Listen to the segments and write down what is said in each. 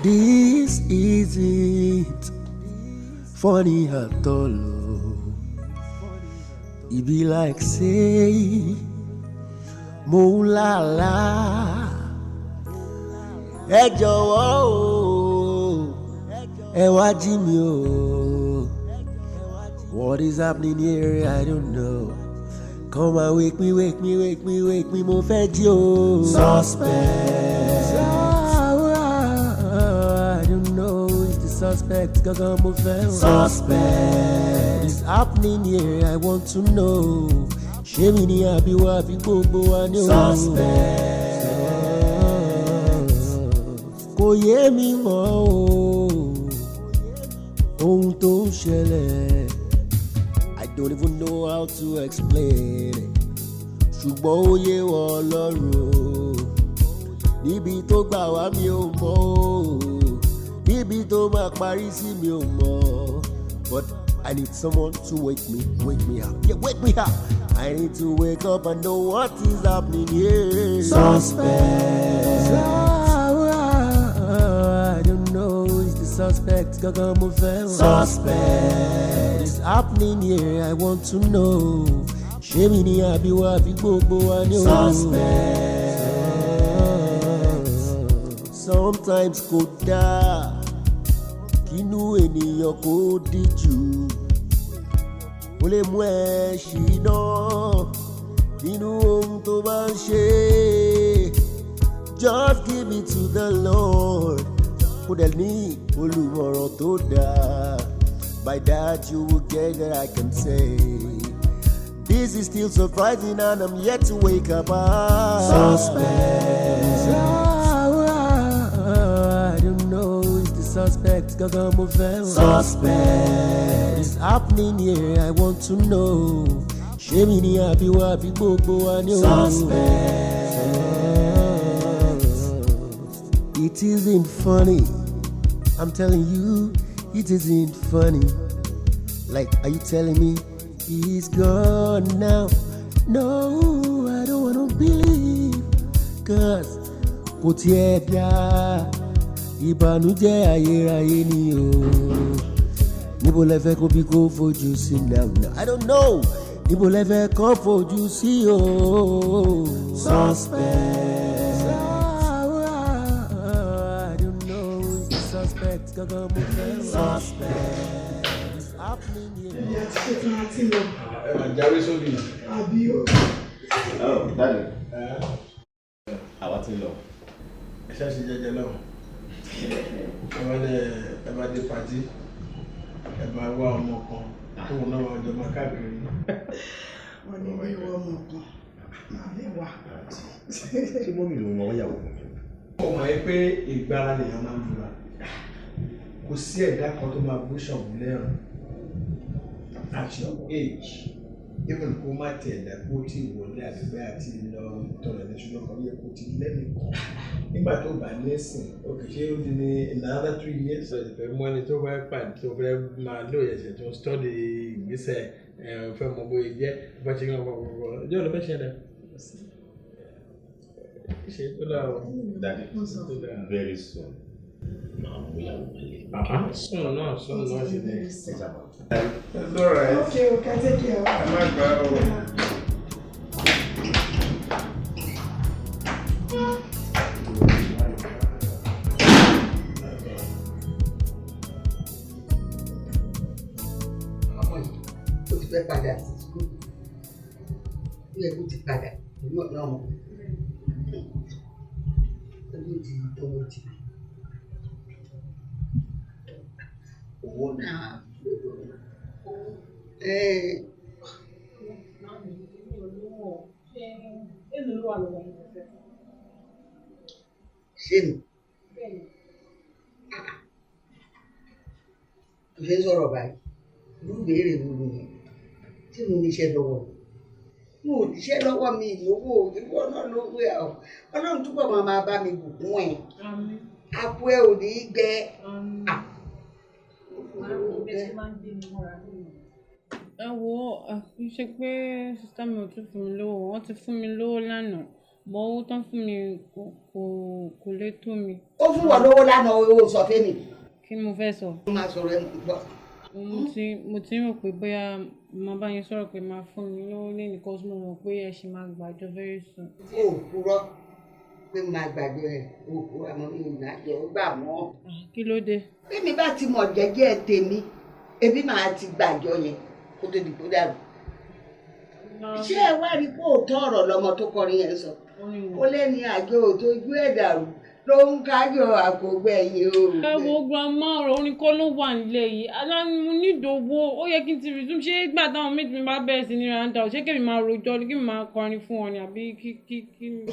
This isn't funny at all o. E be like say mo ń lálàá. Ẹ jọ̀wọ́ o, ẹ wá jí mi o. What is happening here? I don't know. Come and wake me, wake me, wake me, wake me, mo fẹ́ jí o. Suspect. I don't know who is the suspect. Gangan mo fẹ́ o. Suspect. What is happening here? I want to know. Ṣé mi ni àbí wá àbí gbogbo wa ni o? Suspect. Kò yé mi mọ́ o. Ohun tó ń ṣẹlẹ̀. I don't even know how to explain it. Ṣùgbọ́n ó yé wọ Ọlọ́run o. Níbi tó gbà wá mi ò mọ̀ o. Níbi tó máa parí sí mi ò mọ̀. But I need someone to wake me up. Yeah, wake me up. I need to wake up and know what is happening here. Suspect. I don't know who is the suspect. Gangan mo fẹ́ o. Suspect. What is happening here? I want to know. Ṣé mi ni àbí wá àbí gbogbo wa ni o? Suspect. Sometimes kò dáa kínú ènìyàn kó díjú. Ó lè mú ẹ ṣìnà nínú ohun tó bá ń ṣe. Just give it to the Lord. Kó dẹ̀ ní olùmọ̀ràn tó dáa. By that you will get that I can say. This is still surprising and I'm yet to wake up. Suspect. I don't know who is the suspect. Gangan mo fẹ́ o. Suspect. What is happening here? I want to know. Ṣé mi ni àbí wá àbí gbogbo wa ni o? Suspect. It isn't funny. I'm telling you, it isn't funny. Like, are you telling me he's gone now? No, I don't wanna believe. 'Cause kò tiẹ̀ dá ìbànújẹ́ ayérayé ni o. Níbo lẹ fẹ́ kó bí kó fojú sí now now? I don't know. Níbo lẹ fẹ́ kó fojú sí o? Suspect. I don't know who is the suspect. Gangan mo fẹ́ o. Suspect. It's happening here. Ẹ̀yà ti ṣe tán àti lọ. Ẹ máa jáwé sóbì. Àbí o. Oh, Daddy. Àwa ti ń lọ. Ẹ ṣáà ṣe jẹ́jẹ́ lọ́hùn. Ẹ bá dé, ẹ bá dé party, ẹ bá wá ọmọ kan tóun náà máa jọ máa káàkiri. Wọ́n ní bí wọ́n mọ̀ kan máa mẹ́wàá. Ṣé mummy ló ń wọ́n yàwó fún mi? Ó mọ̀ ẹ́ pé ìgbára lèèyàn máa ń búra. Kò sí ẹ̀dá kan tó máa bú Ṣàngó lẹ́rùn. At your age, even kó má tiẹ̀ dá kó tí wọlé àgbẹ̀ àti lọ tọrọ ní ṣùgbọ́n kan yẹ kó ti lẹ́nìkan. Nígbà tó bá lẹ́sìn, ok, ṣé ó di ní in another 2 years? Ṣe fẹ́ mú ẹni tó fẹ́ pàdé tó fẹ́ máa lóye ẹ̀sẹ̀ tó ń study ìgbésẹ̀ ẹ̀ fẹ́ mọ bóyá jẹ́ bó ṣe ń wọ̀ wọ̀ ọjọ́ ló fẹ́ ṣẹlẹ̀. Ṣe tó dáa o. Daddy, Tó dáa. very soon. Màá mú ìyàwó wálé. Sùn náà, sùn náà ṣe ní. Ẹ sábà. It's alright. Okay, take care. Ẹ má gbà o. Ọmọ yìí ó ti fẹ́ padà sí school, ó yẹ kó ti padà pẹ̀lú ọ̀nà ọmọ ó ní ti tọwọ́ ti owó náà ẹ̀. Màmí, èmi ò lówó o. Ṣé èlò ló wà lọ́wọ́ yín fẹ́? Ṣé mi? Bẹ́ẹ̀ni. Tó ṣe ń sọ̀rọ̀ báyìí, irú ìbéèrè wo nìyẹn? Tí mo níṣẹ́ lọ́wọ́ mi, mo ò níṣẹ́ lọ́wọ́, mi ìlówó. Ìwọ náà ló wé ọ. Ọlọ́run túbọ̀ máa máa bá mi bùkún ẹ̀. Àmín. Àpò ẹ ò ní í gbẹ. Àmín. Màmí, bẹ́ẹ̀ ṣe máa ń gbé mi mọ́ra nìyẹn. Ẹ wo, kì í ṣe pé sister mi ò tún fún mi lówó, wọ́n ti fún mi lówó lánàá. Mọ owó tán fún mi kò lè tó mi. Ó fún wọn lówó lánàá, owó sọ fún mi. Kí ni mo fẹ́ sọ? Mo máa sọ̀rọ̀ ẹ̀ gbọ́. Mo ti ń rò pé bóyá mo bá yín sọ̀rọ̀ pé máa fún mi lówó lẹ́nu, because mo mọ̀ pé ẹ ṣì máa gbàjọ very soon. Ó purọ́ pé máa gbàgbé rẹ̀, ó purọ́, àmọ́ mi ò nájọ gbà mọ́. Kí ló dé? Bí mi bá ti mọ̀ jẹ́jẹ́ tèmi, ebi máa ti gbàjọ yẹn kó tó di kó dàrú. Ṣé ẹ wá rí pé òótọ́ ọ̀rọ̀ lọmọ tó kọrin yẹn sọ? Ó lẹ́ni àjọ òtójú ẹ̀ dàrú ló ń kájọ àkógbẹ̀yìn o. Ẹ wo grandma, ọ̀rọ̀ orin kọ́ ló wà nílẹ̀ yìí. Aláàánú nídòwó, ó yẹ kí n ti resume. Ṣé ìgbà táwọn méjì mi bá bẹ̀rẹ̀ sí ní ráńdà, ṣé kí èmi máa rojọ́ ni, kí mi máa kọrin fún wọn ni, àbí kí?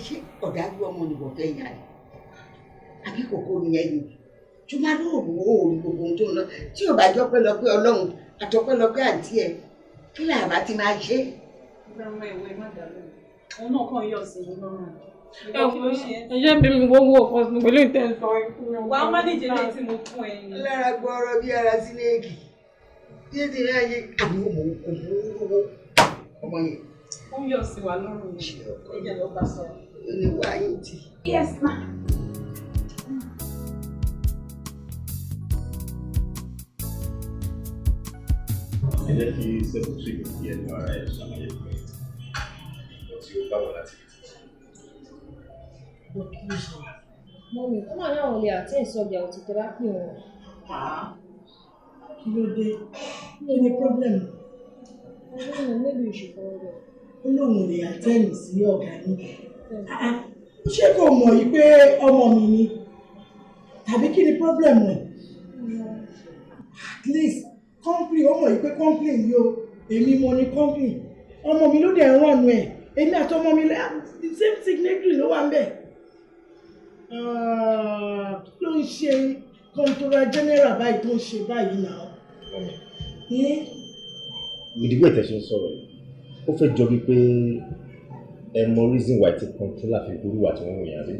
Ṣé ọ̀dájú ọmọ nìwọ̀n fẹ́ yà ni àbí kòkó nìyẹn ni? Tó máa lóòrùn òòrùn gbogbo ohun tó ń lọ, tí ò bá jọ pé lọ pé Ọlọ́run àtọpẹ́ lọ pé àǹtí ẹ, kí làbá ti máa ṣe. Grandma, ìwé má dà lóhùn. Òun náà kàn yọ̀ sí i lọ́rùn. Ẹ wo, ẹ jẹ́ bí mi gbogbo ọkọ sí pẹ̀lú ìtẹ̀sọ̀ ikú mi. Wàá mánéjì lè tí mo fún ẹ ni. Lára gbọ́rọ̀ bí ara sínéèkì bí ó ti rí ayé àbí òmò kò mú owó ọmọ yẹn. Ó ń yọ̀ sí wa lọ́rùn ni. Ẹ jẹ́ lọ bá sọ̀rọ̀. Ó ní wáyé tì. Yes ma. Ẹ jẹ́ kí secretary mi fi ẹnu ara ẹ̀ ṣàlàyé fún mi nǹkan tí ó bá wà láti rí títí. Mummy, ó mà ní àwọn olè àti ìsọjà òtítọ́ bá pè wọ́n. Kí ló dé? Kí ni problem? Ọlọ́run, maybe you should follow them. Ó lóun ò lè attend sí ọ̀gá ní. Ṣé kò mọ̀ yìí pé ọmọ mi ni? Tàbí kí ni problem ẹ̀? At least company, ó mọ̀ yìí pé company yìí o, èmi mo ní company. Ọmọ mi ló dẹ̀ ń rànú ẹ̀. Èmi àti ọmọ mi, the same signatory ló wà ń bẹ̀. Kí ló ń ṣe controller general báyìí tó ń ṣe báyìí náà? Ìdìbò ìtẹ̀sí ń sọ̀rọ̀ yìí, ó fẹ́ jọ bíi pé ẹ mọ reason why tí controller fi burú wà tí wọ́n wọ̀nyí, àbí?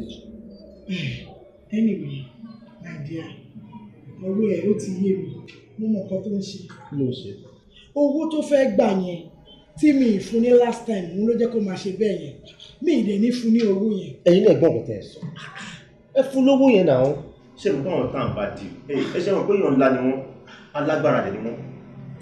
Anyway, my dear, ọ̀rọ̀ ẹ̀ ó ti yé mi, mo mọ nǹkan tó ń ṣe. Kí ló ń ṣe? Owó tó fẹ́ gbà yẹn tí mi ì fún ní last time, òun ló jẹ́ kó máa ṣe bẹ́ẹ̀ yẹn. Mi ì dẹ̀ ní fún ní owó yẹn. Ẹ̀yin náà gbọ́ nǹkan tẹ́ ẹ sọ. Ẹ fún lówó yẹn náà. Ṣé mo bá wọn tá à ń bá di? Ẹ ṣe wọn pé èèyàn ńlá ni wọ́n, alágbára dẹ̀ ni wọ́n.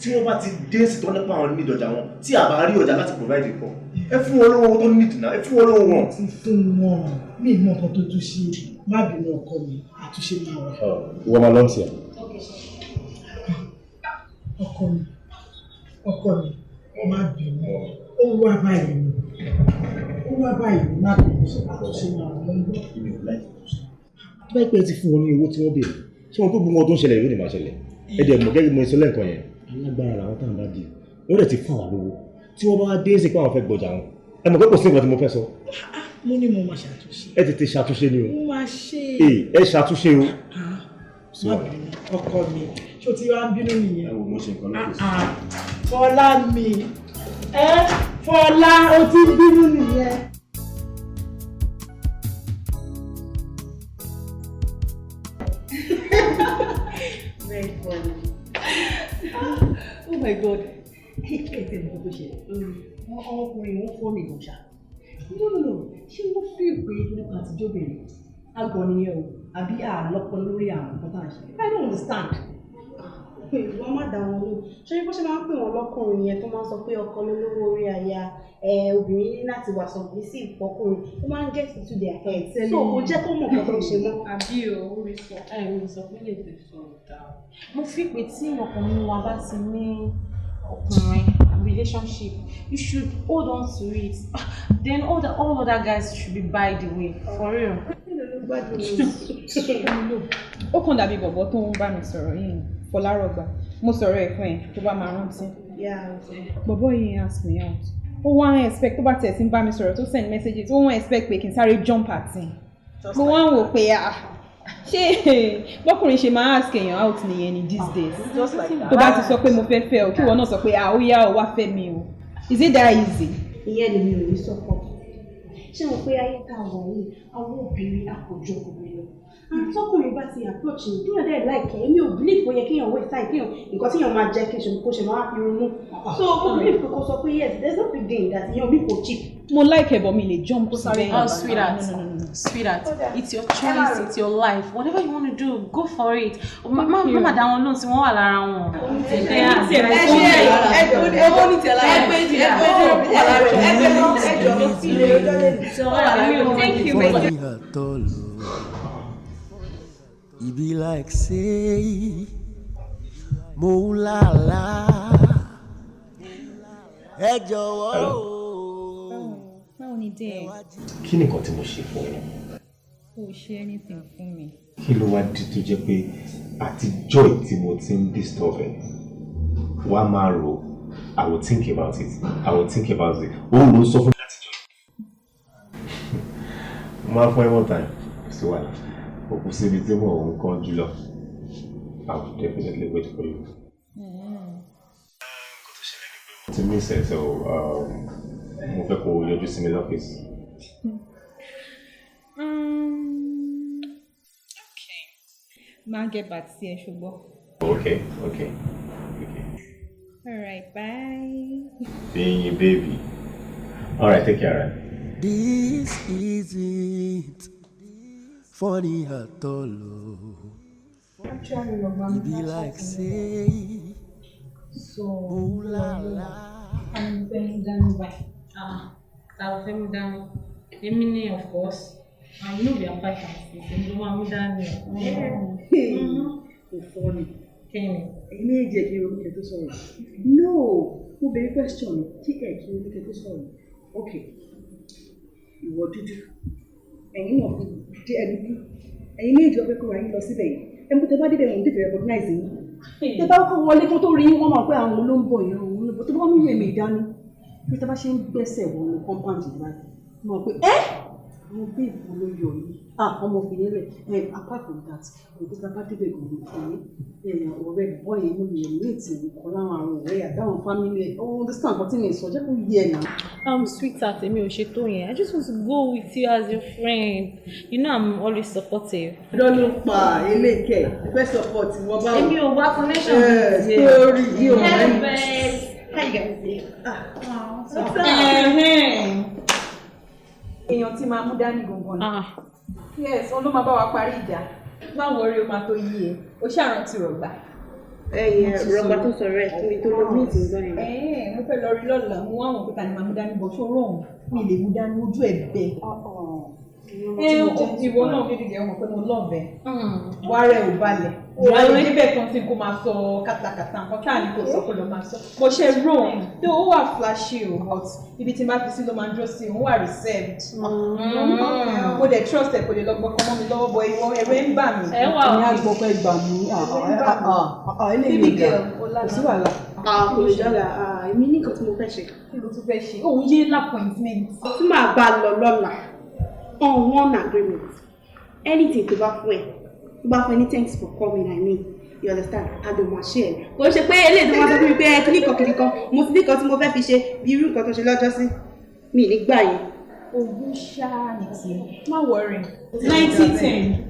Tí wọ́n bá ti dé sí tọ́ nípa àwọn nídìí ọjà wọn, tí a bá rí ọjà láti provide nǹkan, ẹ fún wọn lówó tó nídìí náà, ẹ fún wọn lówó wọn. Ti fún wọn, mi ì mọ nǹkan tó tún ṣe. Má bínú ọkọ mi, àtúnṣe máa wà. Ìwọ máa lọ́n tiẹ̀. Ọkọ mi, ọkọ mi, má bínú. Ó wá báyìí ni, ó wá báyìí ni, má bínú, àtúnṣe máa wà lọ́wọ́. Tó bá pẹ́ ti fún wọn ní owó tí wọ́n béèrè, ṣé wọn tó gbogbo wọn tó ń ṣẹlẹ̀ yóò ní máa ṣẹlẹ̀? Ẹ dẹ̀ mọ̀ gẹ́gẹ́ bí mo ṣe lẹ́ǹkan yẹn, alágbára làwọn táwọn bá di, wọ́n dẹ̀ ti fún àwọn lówó. Tí wọ́n bá dé sí pé àwọn fẹ́ gbọjà wọn, ẹ mọ̀ pé kò sí nǹkan tí mo fẹ́ sọ. Mo ní mo máa ṣàtúnṣe. Ẹ tètè ṣàtúnṣe ni o. Mo máa ṣe. Ẹ ṣàtúnṣe o. Má bínú ọkọ mi, ṣó ti wá ń bínú nìyẹn? Ẹ wo, mo ṣe nǹkan lókè sí. Fọlá mi, ẹ Fọlá, o ti ń bínú nìyẹn. Very funny. Oh my God. Ẹ tẹ̀ mọ́ tó ṣe. Wọ́n ọkùnrin wọn fọ́ mi gan ṣá. No, no, no. Ṣé wọ́n fi pé nípa àtijọ́ obìnrin? Àgọ̀ nìyẹn o, àbí àlọ́pọ̀ lórí àwọn nǹkan tá à ń ṣe? I don't understand. Wọ́n má dá wọn lóhùn. Ṣé bó ṣe máa ń pè wọ́n lọ́kùnrin yẹn tó máa ń sọ pé ọkọ ló lówó orí aya, obìnrin ní láti wà submissive fọkùnrin, ó máa ń get into their head, so kò jẹ́ kó mọ̀ nǹkan tó ń ṣe mọ́. Àbí o, ó rí sọ, ẹ ò sọ pé lè tẹ̀ sọ ọ̀dà o. Mo fi pé tí ọkùnrin wa bá ti ní ọkùnrin relationship, you should hold on to it, then all other guys should be by the way, for real. Ó kàn dàbí bọ̀bọ̀ tó ń bá mi sọ̀rọ̀ yìí ni, Fọlárọ̀gbà. Mo sọ̀rọ̀ ẹ̀ fún ẹ tó bá máa rántí. Bọ̀bọ̀ yìí ask me out. Ó wá ń expect, tó bá tẹ̀ sí ń bá mi sọ̀rọ̀, tó send messages, ó wá ń expect pé kí n sáré jump at him. Mo wá ń wò pé, ah, ṣé bọ́kùnrin ṣe máa ask èèyàn out nìyẹn ni these days? Just like that. Tó bá ti sọ pé mo fẹ́ fẹ́ o, kí ìwọ náà sọ pé, ah, ó yá o, wá fẹ́ mi o. Is it that easy? Ìyẹn lèmi ò ní support. Ṣé mo pé ayé tá a wà yìí, àwọn obìnrin àpòjọ obìnrin lọ. And tọkùnrin bá ti approach yìí, téèyàn dẹ̀ like ẹ̀, èmi ò believe bóyá kéèyàn waste time, kéèyàn nǹkan téèyàn máa jẹ kéèyàn kó ṣe máa fi ronú. So mo believe pé kó sọ pé yes, there's no big deal in that, ìyẹn omi kò cheap. Mo like ẹ̀ but mi lè jump síbẹ̀. Oh, sweetheart, sweetheart, it's your choice, it's your life. Whatever you want to do, go for it. Má má dá wọn lóhùn tí wọ́n wà lára wọn. Ẹ ṣe ẹ ní tẹ̀lá ẹ pé ẹ pé wà lára ẹ pé ẹ jọ Thank you. Funny at all. E be like say mo ń lálàá. Ẹ jọ̀wọ́ o. Báwo ni dé ẹ? Kí ni nǹkan tí mo ṣe fún ẹ? Kò ṣe anything fún mi. Kí ló wá dé tó jẹ́ pé àtijọ́ tí mo ti ń disturb ẹ, wàá máa rò, "I will think about it, I will think about it"? Òun ló ń sọ fún mi látijọ́. Mo máa fún ẹ one time, kò sí wàhálà, kò kú síbi tí mò ń kán jùlọ. I will definitely wait for you. Mo ti miss ẹ, so mo fẹ́ kó o yọjú sí mi lọ́fíìsì. Okay. Máa get back sí ẹ ṣùgbọ́n. Okay. All right, bye. Seeing you, baby. All right, take care. Right? This isn't funny at all. Oh. Actually, E be like say So, mo ń lálàá. I'm fẹ́ dání báyìí. Ah, ta ló fẹ́ mú dání? Èmi ni, of course. And you know we are five and six. Èmi ló máa mú dání o. Kò fọ́ ni. Kí ni? Ẹ̀yin méjì, ẹ̀ kí oníkẹ́ tó sọ̀rọ̀. No, mo béèrè question ni, kí ẹ̀ kí oníkẹ́ tó sọ̀rọ̀. Ok, ìwọ dúdú, ẹ̀yin náà fi dé ẹ dúdú, ẹ̀yin méjì wọ́n fẹ́ kó ra yín lọ síbẹ̀ yìí. Ẹ̀ mú tẹ bá débẹ̀, wọ́n tètè recognize yín. Tẹ bá kọ́ wọlé kó tó rí yín, wọ́n máa pẹ́ àwọn ló ń bọ̀ yẹn, òun ló ń bọ̀. Tó bá mú èmi dání, bí tẹ bá ṣe ń gbẹ́sẹ̀ wọnú compound yìí báyìí, wọ́n mọ̀ pé ẹ́ àwọn babe ló yọ yìí. Ah, ọmọ fìyẹn lẹ̀ ẹ̀. Apart from that, òkú tá a bá débẹ̀ gbogbo fún ọ̀rẹ́ bọ́ yẹn, mo lè meet nǹkan láwọn àwọn ọ̀rẹ́ àbáwọn family ẹ̀. Oh, understand nǹkan tí mi sọ, jẹ́ kó yé ẹ̀ náà. Sweetheart, èmi ò ṣe tó yẹn. I just want to go with you as your friend. You know I'm always supportive. Irọ́ ló ń pa eléèkẹ́ ẹ fẹ́ support wọ́n báwo. Èmi ò wá connection. Ẹ story yìí ò Hello, mọ̀. babes. How you guys doing? Ẹ̀hẹ́n. Èèyàn tí máa mú dání gangan ni. Ah, Yes, òun ló máa bá wa parí ìjà. Má worry, o máa tó yí ẹ. O ṣàrántí Rọ̀gbà. Ẹyẹ Rọgbà tó sọ̀rọ̀ ẹ̀ tóbi tó lọ meet nígbà yẹn. Ẹ̀hẹ́n, mo fẹ́ lọ rí lọ́la. Mo wá wọn pé ta ni máa mú dání bọ̀ ṣó rọrùn. Mi lè mú dání, ojú ẹ̀ bẹ́ẹ̀. Ẹ ìwọ náà, baby girl, mọ̀ pé mo love ẹ. Wàá rẹ̀ ò balẹ̀. Wàá lè débẹ̀ kan tí kò máa sọ kàtàkàtà nǹkan tá à ní kò sọ kó lọ máa sọ. Mo ṣe rome tó ó wà flashy o, but ibi tí n bá fi sí ló máa ń dúró sí, òun wà reserved. Mo dẹ̀ trust ẹ̀, kò lè lọ gbọ́kàn mọ́ mi lọ́wọ́ bọ̀ ìwọ, ẹ̀rọ ń bà mí. Ẹ wà. Èmi á gbọ́ pé gbà mí eléyìí Baby ò dáa. girl, Kò sí wàhálà. Kò lè jọ́la, èmi ní nǹkan tí mo fẹ́ ṣe. Kí ló tún fẹ́ ṣe? Òun yé l'appointment. Tí màá bá lọ lọ́la on one agreement, anything tó bá fún ẹ, tó bá fún ẹ ní thanks for coming, I mean, you understand, àjọ máa ṣe ẹ. Kò ń ṣe pé eléyìí tó máa sọ fún mi pé ẹ kíní kan kíní kan, mo ti ní kan tí mo fẹ́ fi ṣe bí irú nǹkan tó ṣe lọ́jọ́ sí mi nígbà yẹn. Ogún ṣáá ní tiẹ̀. Má worry. 90-10.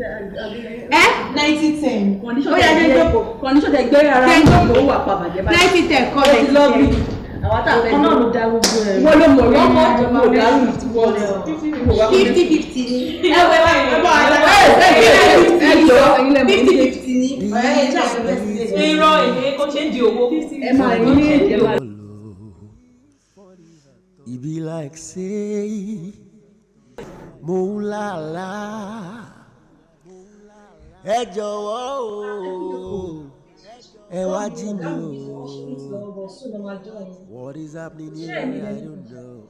Ẹ 90-10. Ó yá, jẹ́ jókòó. Condition tẹ gbé ara Jẹ́ yín jókòó. ló wà pa bàjẹ́ báyìí. 90-10 kọ́. Ó ti 90 lọ ten. bí àwọn tá a fẹ́ Ọkàn náà ló dá gbogbo ẹ̀. Wọ́n ló mọ̀ wọ́n mọ̀ mọ̀ dàrú wọ́n. 50-50 ni. Ẹ wẹ wá ẹ bọ́ àlọ́. Ẹ jọ, ẹ̀yin lẹ mọ̀. 50-50 ni. Irọ́ èyí kò ṣe ń di owó. Ẹ máa ní ẹ máa. E be like say mo ń lálàá. Ẹ jọ̀wọ́ o, ẹ wá jí mi o. What is happening here? I don't know.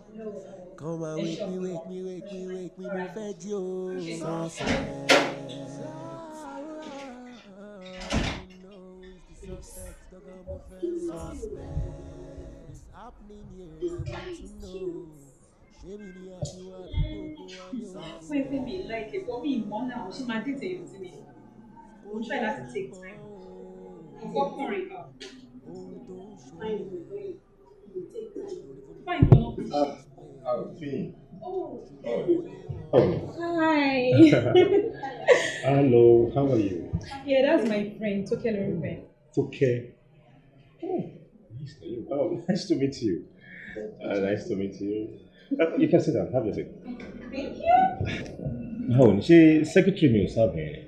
Come and wake me, wake me, wake me, wake me. Mo fẹ́ jí o. Suspect. Suspect. It's happening here. I want to know. Ṣé mi ni àbí wá bí gbogbo wa ní o? Fún ẹgbẹ́ mi like ẹ̀kọ́ mi ìmọ̀ náà, ó ṣe máa dètè èèyàn sí mi. Mo ń try láti take time. Ọkùnrin kan. Fine gan. Alfin. Oh. Oh. Hi. Hello, how are you? Yeah, that's my friend, Tókẹ́ lórúkọ ẹ̀. Tókẹ́. Oh, nice to you. Oh, nice to meet you. Nice to meet you. You can sit down. Have your seat. Thank you. Báwo ni, ṣé secretary mi ò sábẹ̀ yẹn?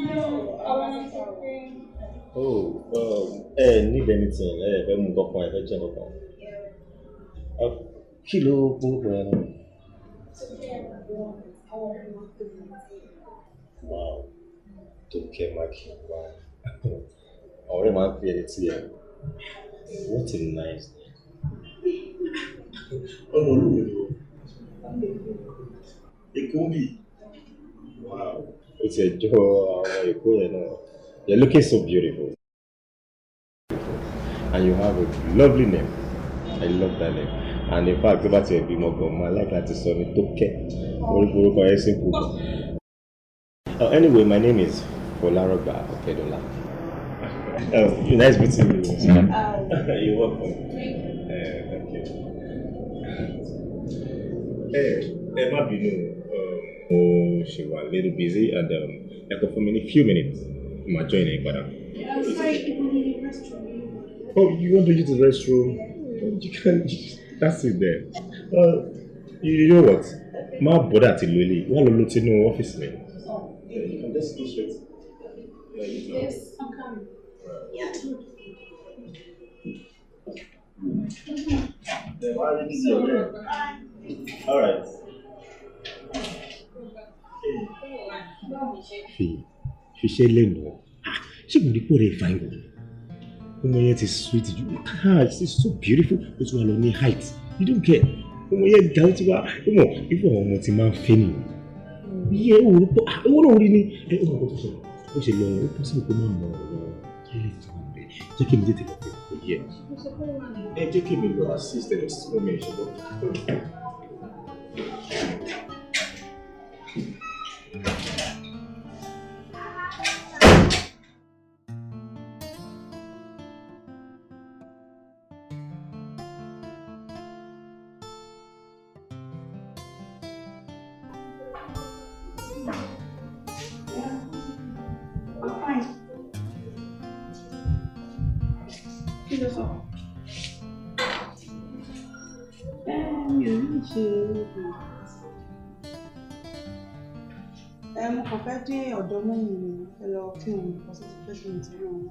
No, àwọn sọ pé. Oh, ẹ need anything, ẹ fẹ́ mú kankan, ẹ fẹ́ jẹ kankan. Kí ló gbórúkọ yẹn náà? Wow, Tókẹ́ Mákinwá. Àwọn ọ̀rẹ́ máa ń pè é létí ẹ̀. What a nice name. Ọmọ olúwo ni o. Èkó ń bì. Wow. Ó ti ẹ̀ jọ àwọn Èkó yẹn náà. You're looking so beautiful. And you have a lovely name. I love that name. And in fact, tó bá tiẹ̀ bímọ gan, máa like láti sọ ní Tókẹ́. Orúkọ yẹn simple gan. Anyway, my name is Fọlárọ̀gbà Ọ̀kẹ́dọ́lá. Oh, nice meeting you. You're welcome. Thank you. Ẹ ẹ má bínú, mo ṣì wà little busy and ẹ kò fún mi ní few minutes, màá join ẹ padà. I'm sorry, ibo ni restroom yìí wà? Oh, you want to use the restroom? You can. That's it there. You know what? Má bother àti lo eléyìí, wá lọ lo tinú ọ́fíìsì mi. Yeah, you can just go straight. Yeah, you can. Yes, I'm coming. Yeah. Then why are you busy already? All right. Fi fiṣẹ́ lẹ́nu ọ̀. Ṣé kò ní pò rẹ̀ fine gan ni? Ọmọ yẹn ti sweet jù. Ah, she's so beautiful. Ó tún wà lọ ní height. You don't get. Ọmọ yẹn ga, ó ti wá. Ọmọ irú àwọn ọmọ tí máa ń fẹ́ nìyẹn. Iye òun pọ̀, owó náà rí ni. Ẹ ó mọ̀ kó tó sọ. Ó ṣe lọ yẹn, ó possible kó má mọ ọ̀rọ̀ toilet tó wà níbẹ̀. Jẹ́ kí mi tètè lọ pé kò yẹ. Ẹ jẹ́ kí mi lọ assist ẹ just one minute ṣùgbọ́n. I'm fine. Kí ló sọ? Mi ò ní ṣe. Mo kàn fẹ́ dé ọ̀dọ̀ mummy mi, mo fẹ́ lọ kí wọn because ó ti pẹ́ tí mo ti rí wọn.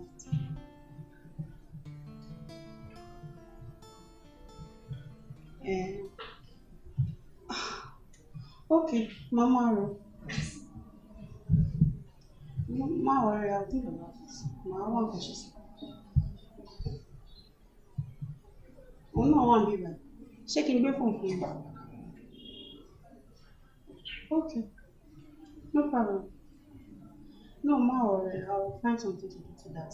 Ẹ okay, màá máa rò. Má worry, I'll think about it. Màá wá nǹkan ṣe sí. Òun náà wà níbí báyìí. Ṣé kí n gbé fóònù fún un? Okay, no problem. No, má worry, I'll find something to do to that.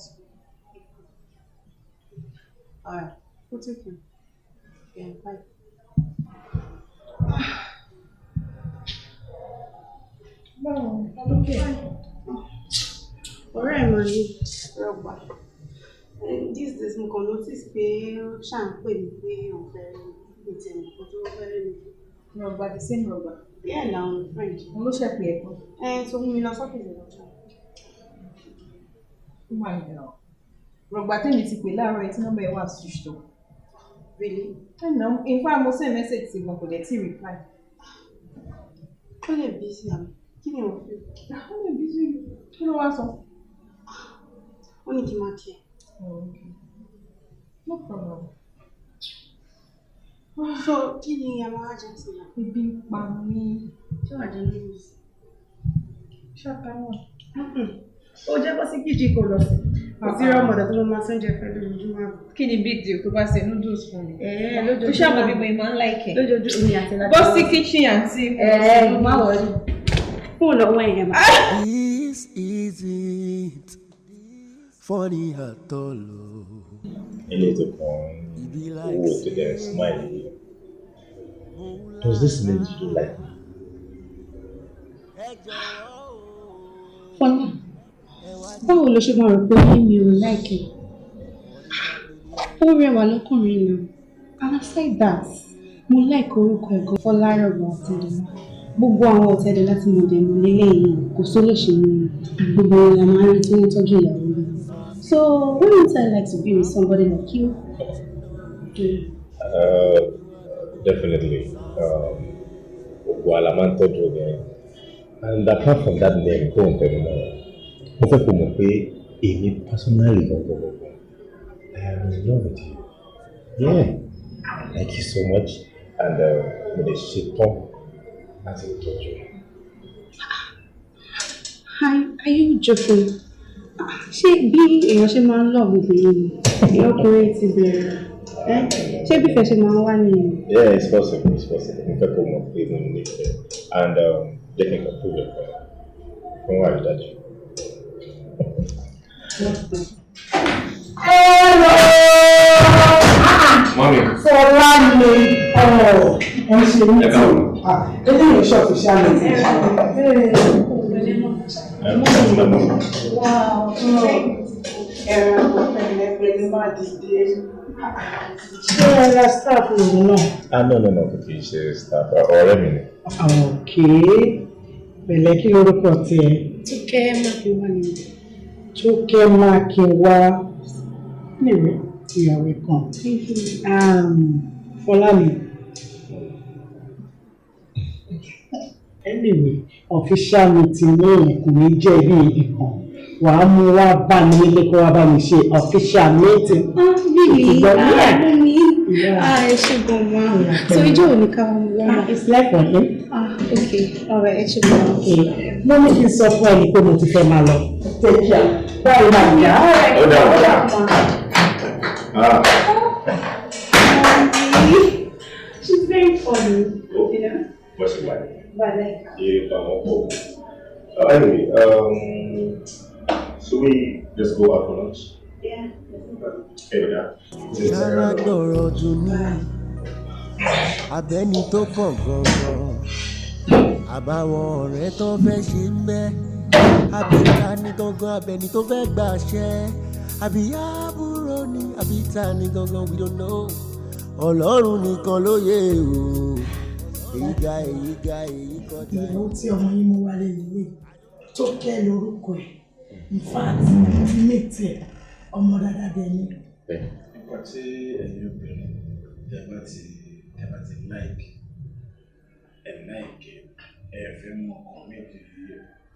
Alright, go take care. Yeah, bye. Báwo lókè? Ọ̀rẹ́ ẹ̀ máa ní rọgbà. These days mo kàn notice pé ó ṣáà ń pè mí pé òun fẹ́ rí mi. Mi tiẹ̀ mọ̀ nǹkan tó fẹ́ rí mi fún. Rọgbà, the same Rọgbà. Yeah, na I'm friend. Òun ló ṣe pè é fún. Ẹ tó mú mi lọ sọ́fíìsì lọ́jọ́. Ó máa yẹ ọ́. Rọgbà tèmi ti pè láàárọ̀ yìí tí nọ́mbà ẹ̀ wà switched off. Really? I know. In fact, mo send message sí gan, kò dẹ̀ tí reply. Ó lè busy àmì. Kí ni òun fi? Ó lè busy. Kí ló wá sọ? Ó ní kí n máa kí ẹ. Oh, okay. No problem. So kí ni a máa jẹ sí i? Ebi ń pa mí. Ṣé wàá jẹ noodles? Ṣàtàwọn. Ó jẹ́ bọ́ sí kíjì kò lọ sí. Kò sí rọ́mọdà tó ló máa sóúnjẹ fẹ́ lójoojúmọ́ àbọ̀. Kí ni big deal tó bá ṣe noodles fún mi? Ẹ̀ẹ́ lójoojúmọ́. Ó ṣàmọ̀ bí mo máa ń like ẹ̀. Lójoojúmọ́ mi àti Bọ́ sí kitchen àǹtí. Ẹ̀ẹ́ má worry. Fóònù ọwọ́ ẹ̀yẹ̀ máa. This isn't funny at all. Oh. Ilé tó kàn owó tó dẹ̀ smile yìí. Does this mean you don't like me? Fọlá, báwo ló ṣe máa rò pé mi ò like ẹ? Ó rẹwà lọ́kùnrin náà. And aside that, mo like orúkọ ẹ̀ gan, Fọlárọ̀gbà Ọ̀tẹ̀dọ́lá. Gbogbo àwọn ọ̀tẹ̀dẹ̀ láti mọ̀ dẹ̀ mọ̀ lélẹ́yìí, kò sólòṣèlú, gbogbo wọn la máa ń rí tí wọ́n tọ́jú ìyàwó rẹ̀. So wouldn't I like to be with somebody like you? Definitely. Gbogbo wa la máa ń tọ́jú obìnrin. And apart from that name tó ń tẹnu mọ́, mo fẹ́ kó mọ̀ pé èmi personally gangan gangan, I am in love with you. Yeah, I like you so much and mo lè ṣetán láti tọ́jú ẹ. Are you joking? Ah, ṣé bí èèyàn ṣe máa ń love obìnrin ni? Èèyàn ọkùnrin ti bẹ̀rẹ̀. Ẹ́, ṣé bí ìfẹ́ ṣe máa ń wá nìyẹn? Yeah, it's possible, it's possible. Mo fẹ́ kó mọ̀ pé mo nífẹ̀ẹ́ and jẹ́ kí n kàn prove ẹ̀ fún ẹ fún àrídájú. Hello! Mummy. Fọlá mi, ọ̀ ẹ̀ ń ṣe mí Ẹ tí. káàbọ̀. Eléyìí ṣe official meeting. Wow. Ẹ̀rọ pẹ̀lẹ́pẹ̀lẹ́, má dìde. Ṣé ẹ ra staff òun náà? Ah, no, no, no, kò kì í ṣe staff, ọ̀rẹ́ mi ni. Okay. Pẹ̀lẹ́, kí lorúkọ tiẹ̀? Tókẹ́ Mákinwá ni. Tókẹ́ Mákinwá. Anyway, ìyàwó kan. Thank you. Fọlámi. Anyway, official meeting ní kò ní jẹ́ bí ibì kan. Wàá mú wá bá mi nílé kó wá bá mi ṣe official meeting. Ah, really? Ṣùgbọ́n, Ah, yeah. mommy. Yeah. Ah, ẹ ṣé gan ma. So ijó wo ni ká wá mú wá? Ah, it's like for him. Ah, okay. Alright, ẹ ṣé gan ma. Okay. Mo ní kí n sọ fún ẹni pé mo ti fẹ́ máa lọ. Take care. Bye, my dear. Ó dàbọ̀. Ah. She's very funny, you know? Bó ṣe wà ní. But I like her. Eré pa wọ́n pọ̀. Anyway, should we just go out for lunch? Yeah, that's no problem. Hey, with that. Yàrá gbọ̀rọ̀ dùn ní abẹ́ni tó kàn gangan, àbáwọn ọ̀rẹ́ tó fẹ́ ṣe ń bẹ́, àbíta ní gangan, abẹ́ni tó fẹ́ gbàṣẹ, àbí àbúrò ní, àbíta ní gangan, we don't know. Ọlọ́run nìkan ló yé o. Èyí ga, èyí ga, èyí kọjá. Ìyàwó tí ọmọ yín mú wálé nílé, tó kẹ́ lórúkọ ẹ̀. In fact, mo ti meet ẹ̀, ọmọ dáadáa dẹ̀ ni. Nǹkan tí ẹ̀yin obìnrin tẹ́ bá ti like ẹ̀, like ẹ̀, fẹ́ mú ọkàn méjì,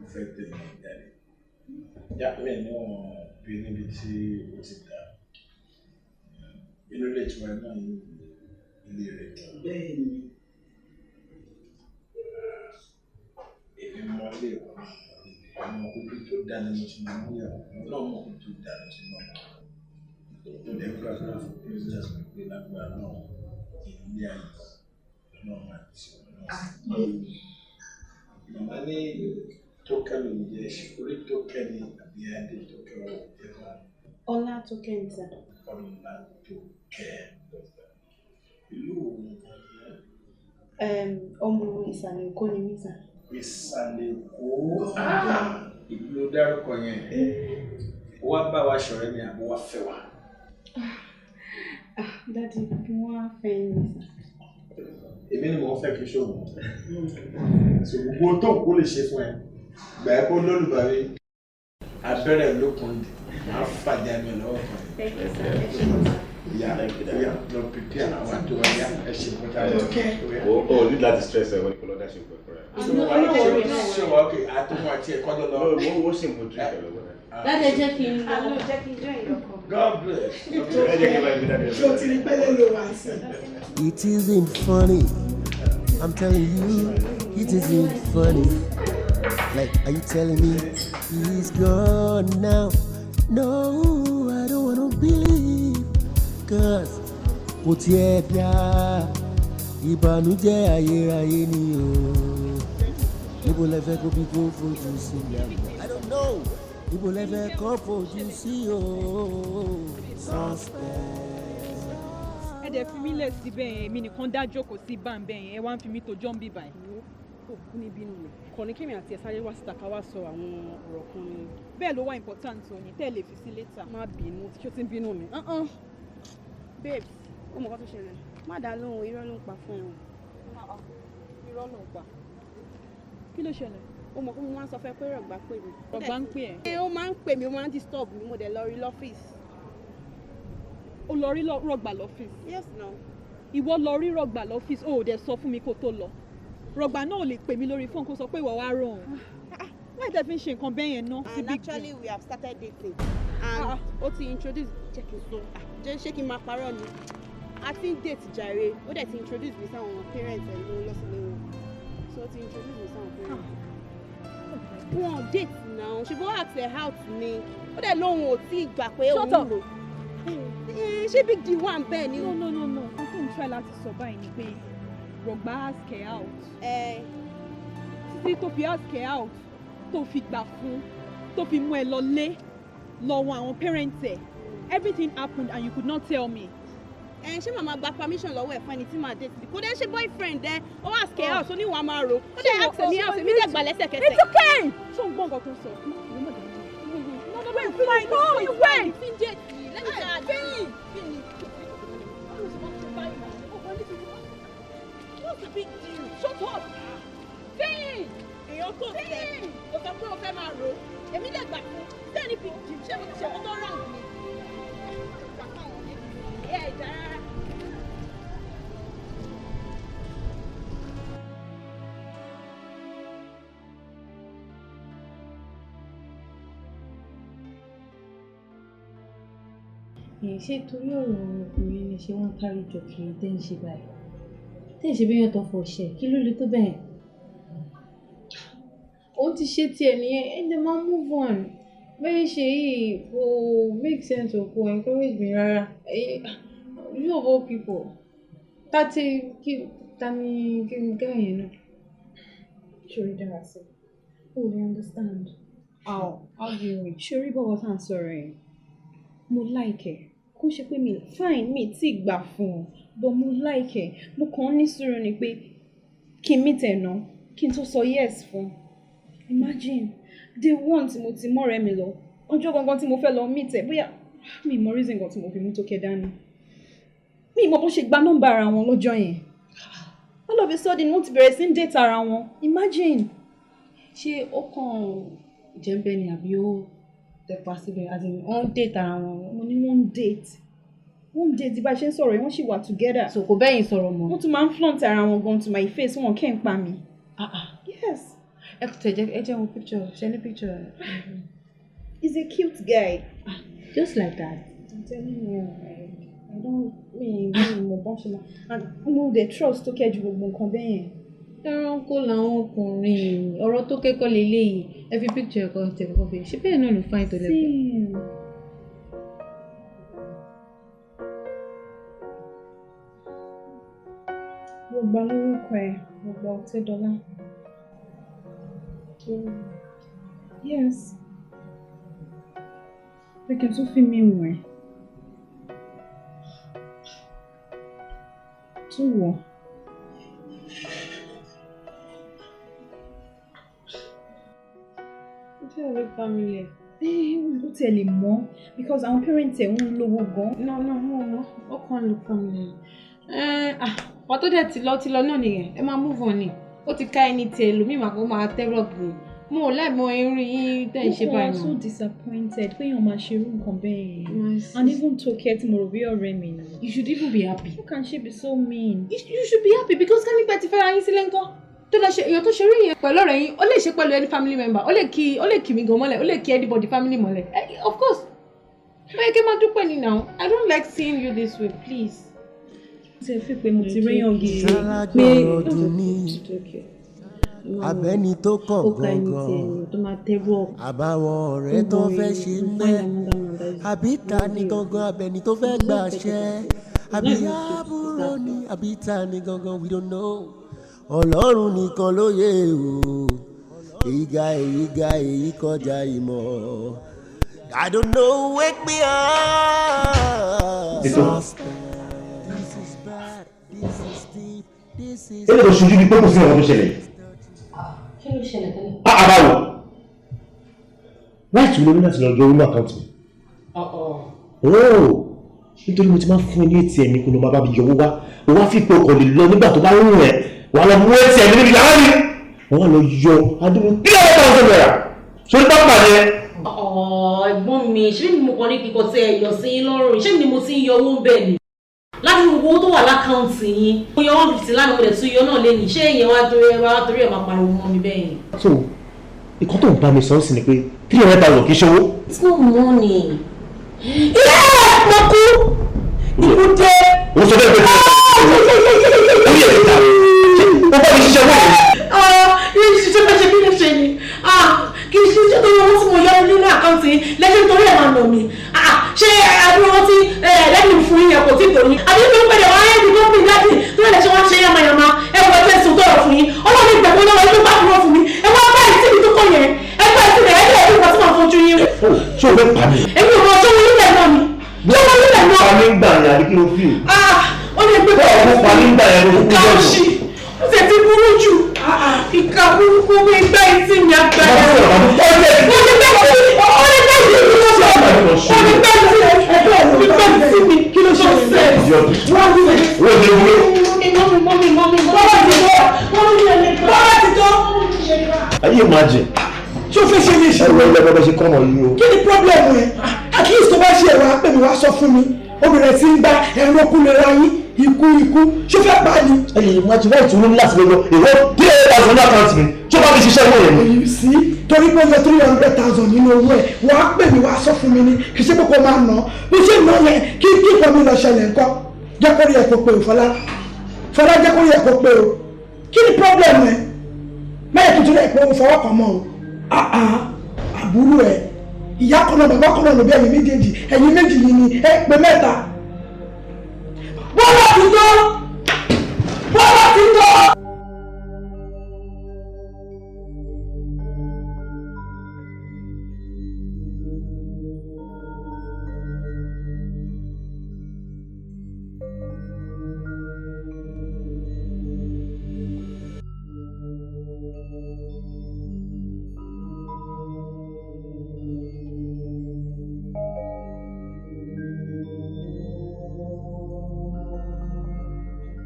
ó fẹ́ tẹ̀lé ẹ̀ jáde. Yàtọ̀ ní wọn bí níbi tí ó ti dà inú ilé ìtura náà ní ilé rẹ̀. Bẹ́ẹ̀ni. Èmi mọ ilé ìwọ náà, ọmọ ibi tó dá ni mo ti máa mú ìyàwó náà, mọ ibi tó dá ni mo ti máa mú. Mo lè gbàdúrà fún princess mi pé lágbára náà, ilé ayọ̀ náà máa tì wọ́n náà sí. Màmá ní Tókẹ́ ló ń jẹ́, orí Tókẹ́ ni àbí Adé Tókẹ́ ọ̀ jẹ́ fún Ọlá Tókẹ́ ni sir. Ọlá Tókẹ́. Ìlú wo ni? Ọmọ Ìsàlẹ̀ Èkó ni mí sir. Ìsàlẹ̀ Èkó, ìlú ló dárúkọ yẹn. Ó wá bá wa ṣọ̀rẹ́ ni àbó wá fẹ́ wa? Ah, Daddy, mo wá fẹ́ yín ni sir. Èmi ni mò ń fẹ́ kí n ṣòwò. So gbogbo tó kó lè ṣe fún ẹ gbà ẹ kó lólùbárí abẹ́rẹ́ lókun dì máa fàjà mi lọ́wọ́ kan. Thank you, sir. Ẹ ṣé gan sir. Ìyá, ìyá, lọ prepare àwọn àti wa yá, ẹ ṣe nǹkan tá a lọ. O ò ní láti stress ẹ, wọ́n ní kó lọ dá ṣe pẹ̀lú rẹ̀. Ṣé wàá ok àtúmọ̀ àti ẹ̀kọ́ jọ lọ? Ó ṣì ń mú drink ẹ lọ́wọ́ náà. Daddy, ẹ jẹ́ kí n lọ. Àlọ́ jẹ́ kí n join ọkọ. God bless. Ẹ jẹ́ kí n bá ibi dáadé. Ṣé o ti rí pẹ́lẹ́ ló wá sí? It isn't funny. I'm telling you, it isn't funny. Like, are you telling me he's gone now? No, I don't wanna believe. 'Cause kò tiẹ̀ dá, ìbànújẹ́ ayérayé ni o. Níbo lẹ fẹ́ kó bí kó fojú sí? I don't know. Níbo lẹ fẹ́ kó fojú sí o? Suspect. Ẹ dẹ̀ fi mí lẹ̀ síbẹ̀ yẹn, èmi nìkan dá jókòó sí báńbẹ̀ yẹn, ẹ wá ń fi mí tó jọ́ ń bì báyìí. Kò kú ní bínú mi kò ní kémi àti ẹ sáré wá síta ká wá sọ àwọn ọ̀rọ̀ kan ni. Bẹ́ẹ̀ ló wá important o ní tẹ́ ẹ lè fi sí later. Má bínú, tí ó ti ń bínú mi. Babes, ó mọ̀ kó tó ṣẹlẹ̀. Má dá lóhùn, irọ́ ló ń pa fún ẹ o. Irọ́ ló ń pa. Kí ló ṣẹlẹ̀? Ó mọ̀ pé mo máa ń sọ fẹ́ pé Rọ̀gbà pè mí. Rọ̀gbà ń pè ẹ́? Ẹ, ó máa ń pè mí, ó máa ń disturb mi, mo dẹ̀ lọ rí lọ́fíìsì. O lọ rí Rọ̀gbà lọ́fíìsì? Yes now. Ìwọ lọ rí Rọ̀gbà lọ́fíìsì, o ò dẹ̀ sọ fún mi kó tó lọ. Rọ̀gbà náà ò lè pè mí lórí fóònù kó sọ pé ìwọ wá rọ̀ òun. Why tẹ fi ń ṣe nǹkan bẹ́ẹ̀ yẹn ná? And actually we have started dating and ó ti introduce, jẹ́ kí n sọ, ah, jẹ́ ṣé kí n máa parọ́ ni? A ti ń date jàre, ó dẹ̀ ti introduce mi sáwọn parents ẹ̀, ló lọ sílé wọn, so ó ti introduce mi sáwọn parents ẹ̀. Wọn date now, ṣe bó ask her out ni, ó dẹ̀ lóun ò tí ì gbà pé òun Shut up. rò. Ṣé big deal wà bẹ́ẹ̀ ni? No, no, no, no, nǹkan tó ń try láti sọ báyìí ni pé Rọ̀gbà ask her out. Títí tó fi ask her out, tó fi gbà fún, tó fi mú ẹ lọ lé lọ́wọ́ àwọn parents ẹ̀, everything happened and you could not tell me. Ẹ ṣé màmá gba permission lọ́wọ́ ẹ̀ fún ẹni tí màá date? Kò dé ṣe boyfriend ẹ, ó ask her out, ó ní wàá máa rò, ó dẹ̀ ask me out, èmi dẹ̀ gbà lẹ́sẹ̀kẹsẹ̀. It's okay. Ṣé o ń gbọ́ nǹkan tó ń sọ? No, no, wait, wait, no, wait. Tí ń date yìí, let me tell you. What's the big deal? Shut up. Fẹ́yìn! Èèyàn tó tẹ̀, o sọ pé o fẹ́ máa rò ó, èmi lè gbà fún, is there any big deal? Ṣé mo ti ṣe nǹkan tó wrong ni? Gbà fáwọn ọ̀rẹ́ mi. Ẹ ẹ̀ jà rárá. Ṣé torí ọ̀rọ̀ ọkùnrin ni ṣé wọ́n kárí jọ kiri tẹ́ ń ṣe báyìí? Tẹ́ ń ṣe bẹ́yàn tó fọṣẹ, kí ló lè tó bẹ́ẹ̀? Ó ti ṣe tiẹ̀ nìyẹn, ẹ jẹ́ máa move on. Bẹ́ẹ̀ ṣe yìí kò make sense o, kò encourage mi rárá. You of all people, tàti kí ta ni kí n gá yẹn náà? Ṣorí dára sí. O lè understand. How? How do you mean? Ṣorí bọ́wọ́ tá à ń sọ̀rọ̀ yẹn. Mo like ẹ̀. Kó ṣe pé mi fine, mi tí gbà fún un, but mo like ẹ̀. Mo kàn ń ní sùúrù ni pé kí n meet ẹ̀ ná, kí n tó sọ yes fún un. Imagine, day one tí mo ti mọ́rẹ̀ẹ́ mi lọ, ọjọ́ gangan tí mo fẹ́ lọ meet ẹ̀, bóyá mi mọ reason kan tí mo fi mú Tókẹ́ dání. Mi mọ bó ṣe gba nọ́mbà ara wọn lọ́jọ́ yẹn. All of a sudden, wọ́n ti bẹ̀rẹ̀ sí ń date ara wọn. Imagine. Ṣé ó kàn jẹ́ńbẹ́ ni àbí ó tẹpa síbẹ̀? As in, wọ́n ń date ara wọn? Mo ní wọ́n ń date. Wọ́n ń date, bá a ṣe ń sọ̀rọ̀ yìí, wọ́n sì wà together. So kò bẹ́yìn sọ̀rọ̀ mọ́? Wọ́n tún máa ń flaunt ara wọn gan to my face, wọn kẹ́ ń pa mi. Ah ah. Yes. Ẹ tẹ̀ jẹ́ ẹ jẹ́ wo picture, ṣe ní picture? He's a cute guy. Ah, just like that. I'm telling you, like, I don't mi mo bọ́n ṣe máa and mo dey trust tó kẹ́ ju gbogbo nǹkan bẹ́ẹ̀ yẹn. Ẹranko làwọn ọkùnrin, ọ̀rọ̀ tó kẹ́kọ̀ọ́ lélẹ́yìí, ẹ fi picture ẹ̀kọ́ tẹ̀ kọ́kọ́ fi ṣé bẹ́ẹ̀ náà ló fine tó lẹ́gbẹ̀ẹ́. See. Rọ̀gbà lórúkọ ẹ̀, Rọ̀gbà Ọ̀tẹ́dọ́lá. Yes. Pé kí n tún fi mí wọ̀n ẹ́. Tún wọ̀. Ṣé o lè familiar? Ó tiẹ̀ lè mọ̀ because àwọn parents ẹ̀ ń lówó gan. No, no, no, no, ó kàn look familiar. Ah, wọ́n tó dẹ̀ ti lọ náà nìyẹn, ẹ máa move on ni. Ó ti ká ẹni tiẹ̀ lómi màá kó máa tẹ́rọ̀ gbìn. Mo ò láì mọ irú yín tẹ̀ ń ṣe Mo báyìí kàn náà. So disappointed pé èèyàn máa ṣe irú nǹkan bẹ́ẹ̀ yẹn. And even Tókẹ́ tí mo rò bí ọ̀rẹ́ mi ni. You should even be happy. How can she be so mean? You should be happy because ká nígbà tí fẹ́ra yín sílé ńkọ́, tó lọ ṣe èèyàn tó ṣeré yẹn pẹ̀lú ọ̀rẹ́ yín, ó lè ṣe pẹ̀lú any family member, ó lè kí mi gan mọ́lẹ̀, ó lè kí anybody family mọ́lẹ̀. Of course, ó yẹ kí n máa dúpẹ́ ni now. I don't like seeing you this way, please. Ṣe fi pé mo ti réyàn gidi pé ọdún ní abẹ́ni tó kàn Ó ka ẹni gangan tí ẹni tó máa tẹ́rù ọ̀. Àbáwọn ọ̀rẹ́ tó fẹ́ ṣe ń bẹ́, àbí ta ni gangan, abẹ́ni tó fẹ́ gbàṣẹ, àbí àbúrò ni, àbí ta ni gangan, we don't know. Ọlọ́run nìkan ló yé o. Èyí ga, èyí ga, èyí kọjá ìmọ̀. I don't know, wake me up. Ètò. This is bad, this is deep, this is. Eléyìí tó ṣojú bíi pé kò sí ọ̀rọ̀ tó ṣẹlẹ̀. Kí ló ṣẹlẹ̀ tẹ́lẹ̀? Ah, àbáwò. Right, wo ló ní láti lọ yọ owó account mi? Oh, nítorí mo ti máa ń fún ẹ ní ATM mi kó ló máa bá mi yọ owó wá. O wá fi pé o kò lè lọ nígbà tó bá ń rùn ẹ́. Wà á lọ mú ATM mi níbi yàrá mi. Wọ́n wá lọ yọ adúrú ₦300,000 sórí pápá yẹn. Ọ̀ọ́, ẹ̀gbọ́n mi, ṣé ni mo kàn ní kíkọ tí ẹ yọ sí yín lọ́rùn? Ṣé ni mo ti ń yọ owó ń bẹ̀ ni? Láti gbogbo owó tó wà l'account yín, mo yọ 150 lánàá, mo dẹ̀ tún yọ náà lẹ́yìn. Ṣé ìyẹn wá torí ẹ wá torí ẹ máa pariwo mọ́ mi bẹ́ẹ̀ yẹn? So ìkan tó ń bá mi sọ sí ni pé 300,000 kì í ṣe owó. It's not money. Yeah, mo kú. Ikú dé. O sọ bẹ́ẹ̀ pé orí ẹ̀ ti ta, ó bá mi ṣiṣẹ́ owó yẹn. Ṣe fẹ́ ṣe bí lè ṣe ni kì í ṣe ṣe torí owó tí mo yọ nínú account lẹ́sẹ̀ torí ẹ̀ máa nà mí. Ṣé àdúrà owó tí lẹ́nu fún yín kò tí tó yín, àbí mi ń pẹ̀lẹ́ wọ́n á yẹ kí gómìnà dáàdì tó lè ṣe wọ́n ṣe yamayama? Ẹ wọ́n tẹ̀ sùn tọ̀rọ̀ fún yín, ọlọ́run ìgbàgbọ́ náà wọ́n tó bá kúrò fún mi. Ẹ wọ́n bá ìtì mi tó kọ yẹn, ẹ gbọ́ ìtì rẹ̀, ẹ lè rí nǹkan tí màá fojú yín. Ṣé o fẹ́ pa mí? Èmi ò mọ, ṣé wọ́n nílẹ̀ náà ni, ṣé wọ́n nílẹ̀ náà. Pa mí gbà yẹn àbí kí ló fi? Ó lè gbé Bọ́ọ̀ kó pa mí gbà yẹn ló kú káàṣì, ó sì ti burú jù, ìka burúkú mi gbá etí mi àgbàdo. Ó lè gbé ó lè gbé ìdí mi lọ sọ, ó lè gbé ìdí mi, gbé ìdí mi, kí ló ṣe ṣe? Wọ́n ti Wọ́n ti wúlò. Mummy, mummy, mummy, bọ́lá ti tó, mummy, bọ́lá ti tó. Ayé imagine. Ṣé o fẹ́ ṣe lè ṣe? Ẹ wọ ilé ẹgbẹ́ ṣe kọ́mọ yìí o. Kí ni problem ẹ? At least tó bá ṣe ẹ̀rọ apẹ̀ mi, wá sọ fún mi. Obìnrin tí ń gba ẹ̀rọ kú lè ra yín ikú ikú, ṣó fẹ́ pa ni? Ẹ lè imagine láì tún ní láti lọ yọ ìwọ 300,000 ní account mi, tí ó bá mi ṣiṣẹ́ owó yẹn ni. You see, torí pé ó yọ 300,000 nínú owó ẹ̀, wàá pè mí, wàá sọ fún mi ní, kì í ṣe pé kó máa nà án bí ṣe nà yẹn. Kí nǹkan mi lọ ṣẹlẹ̀ ńkọ́? Jẹ́ kó rí ẹ̀ kó pé o. Fọlá, Fọlá, jẹ́ kó rí ẹ̀ kó pé o. Kí ni problem ẹ̀? Mẹ́yẹ̀ tuntun rẹ̀ pé o fọwọ́ kàn mọ́ o. Àbúrò ẹ̀, ìyá kan náà bàbá kan náà ló bí ẹ̀yin méjèèjì, ẹ̀yin méjì yìí ni ẹ pé mẹ́ta. Bọ́lá ti tó, Bọ́lá ti tó.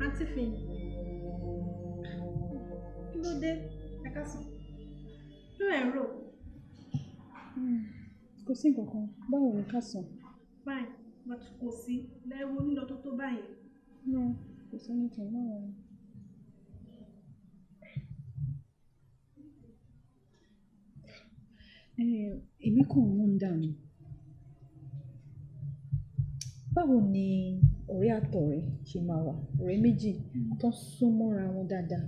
Àǹtí Fìyìn, kí ló dé? Ẹ káàsán. Kí ló ẹ̀ ń rò? Kò sí nǹkan kan. Báwo ni káàsán? Fine, but kò sí lẹ́wọ́ nílọ tó tó báyìí. No, kò sí anything. Báwo ni? Èmi kàn ń wonder ni. Báwo ni ọ̀rẹ́ àtọ̀rẹ́ ṣe máa wà? Ọ̀rẹ́ méjì tó ń sún mọ́ra wọn dáadáa,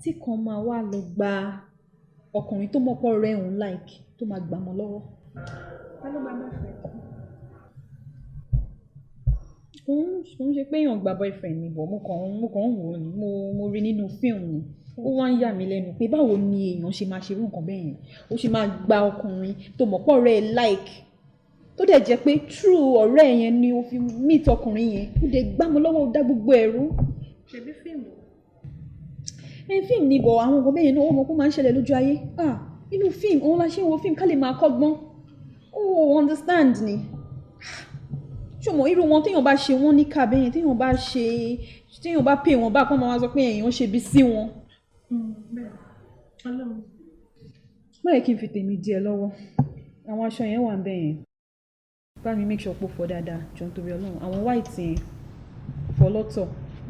tí kan máa wá lọ gba ọkùnrin tó mọ̀ pé ọ̀rẹ́ òun like, tó máa gbà mọ́ lọ́wọ́. Ta ló gba boyfriend? Kò ń ṣe pé èèyàn gba boyfriend mi bọ̀, mo kàn ń wò ó ni, mo rí nínú fíìmù ni. Ó wá ń yà mí lẹ́nu pé báwo ni èèyàn ṣe máa ṣe irú nǹkan bẹ́ẹ̀ yẹn? Ó ṣe máa gba ọkùnrin tó mọ̀ pé ọ̀rẹ́ ẹ like, tó dẹ̀ jẹ́ pé through ọ̀rẹ́ yẹn ni ó fi meet ọkùnrin yẹn, ó dẹ̀ gbá mọ́ lọ́wọ́, ó dá gbogbo ẹ̀rú. Ṣebí fíìmù? Ẹ fíìmù ni bọ̀, àwọn nǹkan bẹ́ẹ̀ yẹn náà, ó mọ̀ pé ó máa ń ṣẹlẹ̀ lójú ayé. Ah, inú fíìmù, òun la ṣe ń wo fíìmù ká lè máa kọ́gbọ́n. Ó understand ni. Ṣùgbọ́n irú wọn, téèyàn bá ṣe wọ́n ní ká bẹ́yẹn, téèyàn bá ṣe, téèyàn bá pè wọ́n bá kọ́, máa sọ pé èèyàn ṣe bí sí wọn. Bẹ́ẹ̀, Ọlọ́run. Báyìí kí n fi tèmi di ẹ lọ́wọ́. Àwọn aṣọ yẹn wà ń bẹ̀ yẹn. Bá mi make sure pé ó fọ dáadáa, jọ̀ọ́ nítorí Ọlọ́run. Àwọn white yẹn, fọ lọ́tọ̀,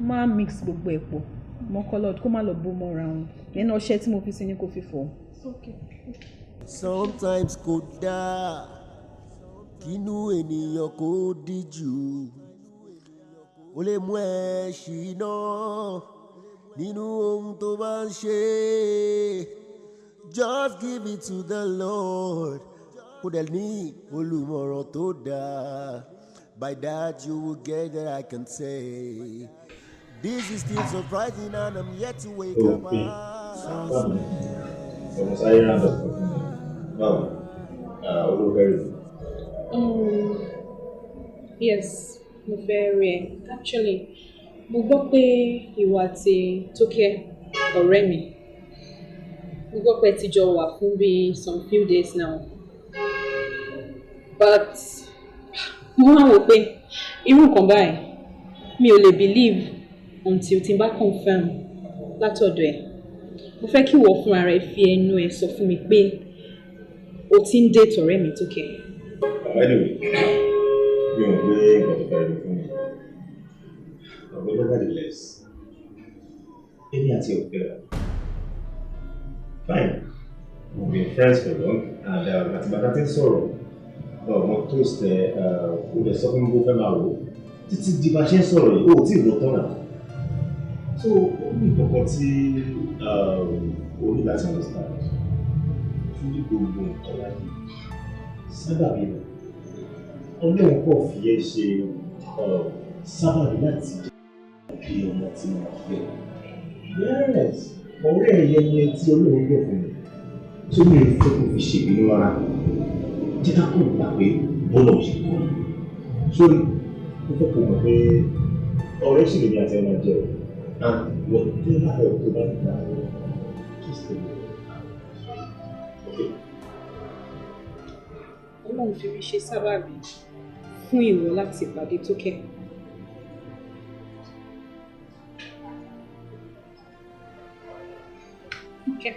má mix gbogbo ẹ̀ pọ̀ mọ́ colored, kó má lọ bó mọ́ra wọn. Nínú ọṣẹ tí mo fi sí ni kó fi fọ. Okay. Sometimes kò dáa kínú ènìyàn kó díjú, ó lè mú ẹ ṣìnà nínú ohun tó bá ń ṣe. Just give it to the Lord, kó dẹ̀ ní olùmọ̀ràn tó dáa. By that you will get that. I can say this is still surprising and I'm yet to wake up. Okay. Ọmọ sáré round up fún mi. Báwo? Olóòfẹ́ rẹ̀. Yes, mo fẹ́ rí ẹ. Actually, mo gbọ́ pé ìwọ àti Tókẹ́ ọ̀rẹ́ mi, mo gbọ́ pé ẹ ti jọ wà fún bíi some few days now. But mo máa wò pé irú nǹkan báyìí, mi ò lè believe until tí n bá confirm látọ̀dọ̀ ẹ̀. Mo fẹ́ kí ìwọ fúnra rẹ fi ẹnu ẹ sọ fún mi pé o ti ń date ọ̀rẹ́ mi Tókẹ́. Anyway, mi ò gbé nǹkan tó fẹ́ rí fún mi. But nevertheless, èmi àti ò fẹ́ra. Fine, we've been friends for long and àti bàtà tí ń sọ̀rọ̀, mo toast ẹ, ó lè sọ fún mi bó fẹ́ máa wò ó. Títí di bá ṣe ń sọ̀rọ̀ yìí, ó ò tí ì lọ tán náà. So, ó ní nǹkan tí o ní láti understand. Fún gbogbo nǹkan láyé, sábàbí rẹ̀, Ọlọ́run kò fi ẹ́ ṣe sábàbí láti jẹ́ bí ọmọ tí mo fẹ́. Yes, ọ̀rẹ́ ẹ̀yẹ yẹn tí Ọlọ́run lò fún mi, tó mi ò fẹ́ kó fi ṣèbínú rárá. Jẹ́ ká kó gbà pé bọ́lá ò ṣe kọ́ ni. Sórí, mo fẹ́ kó mọ̀ pé ọ̀rẹ́ sì lèmi àti ẹ̀ máa jẹ́ o. And whatever help tó bá gbà lọ, just tell me. Okay? Ọlọ́run fi mi ṣe sábàbí fún ìwọ láti pàdé Tókẹ́. Okay.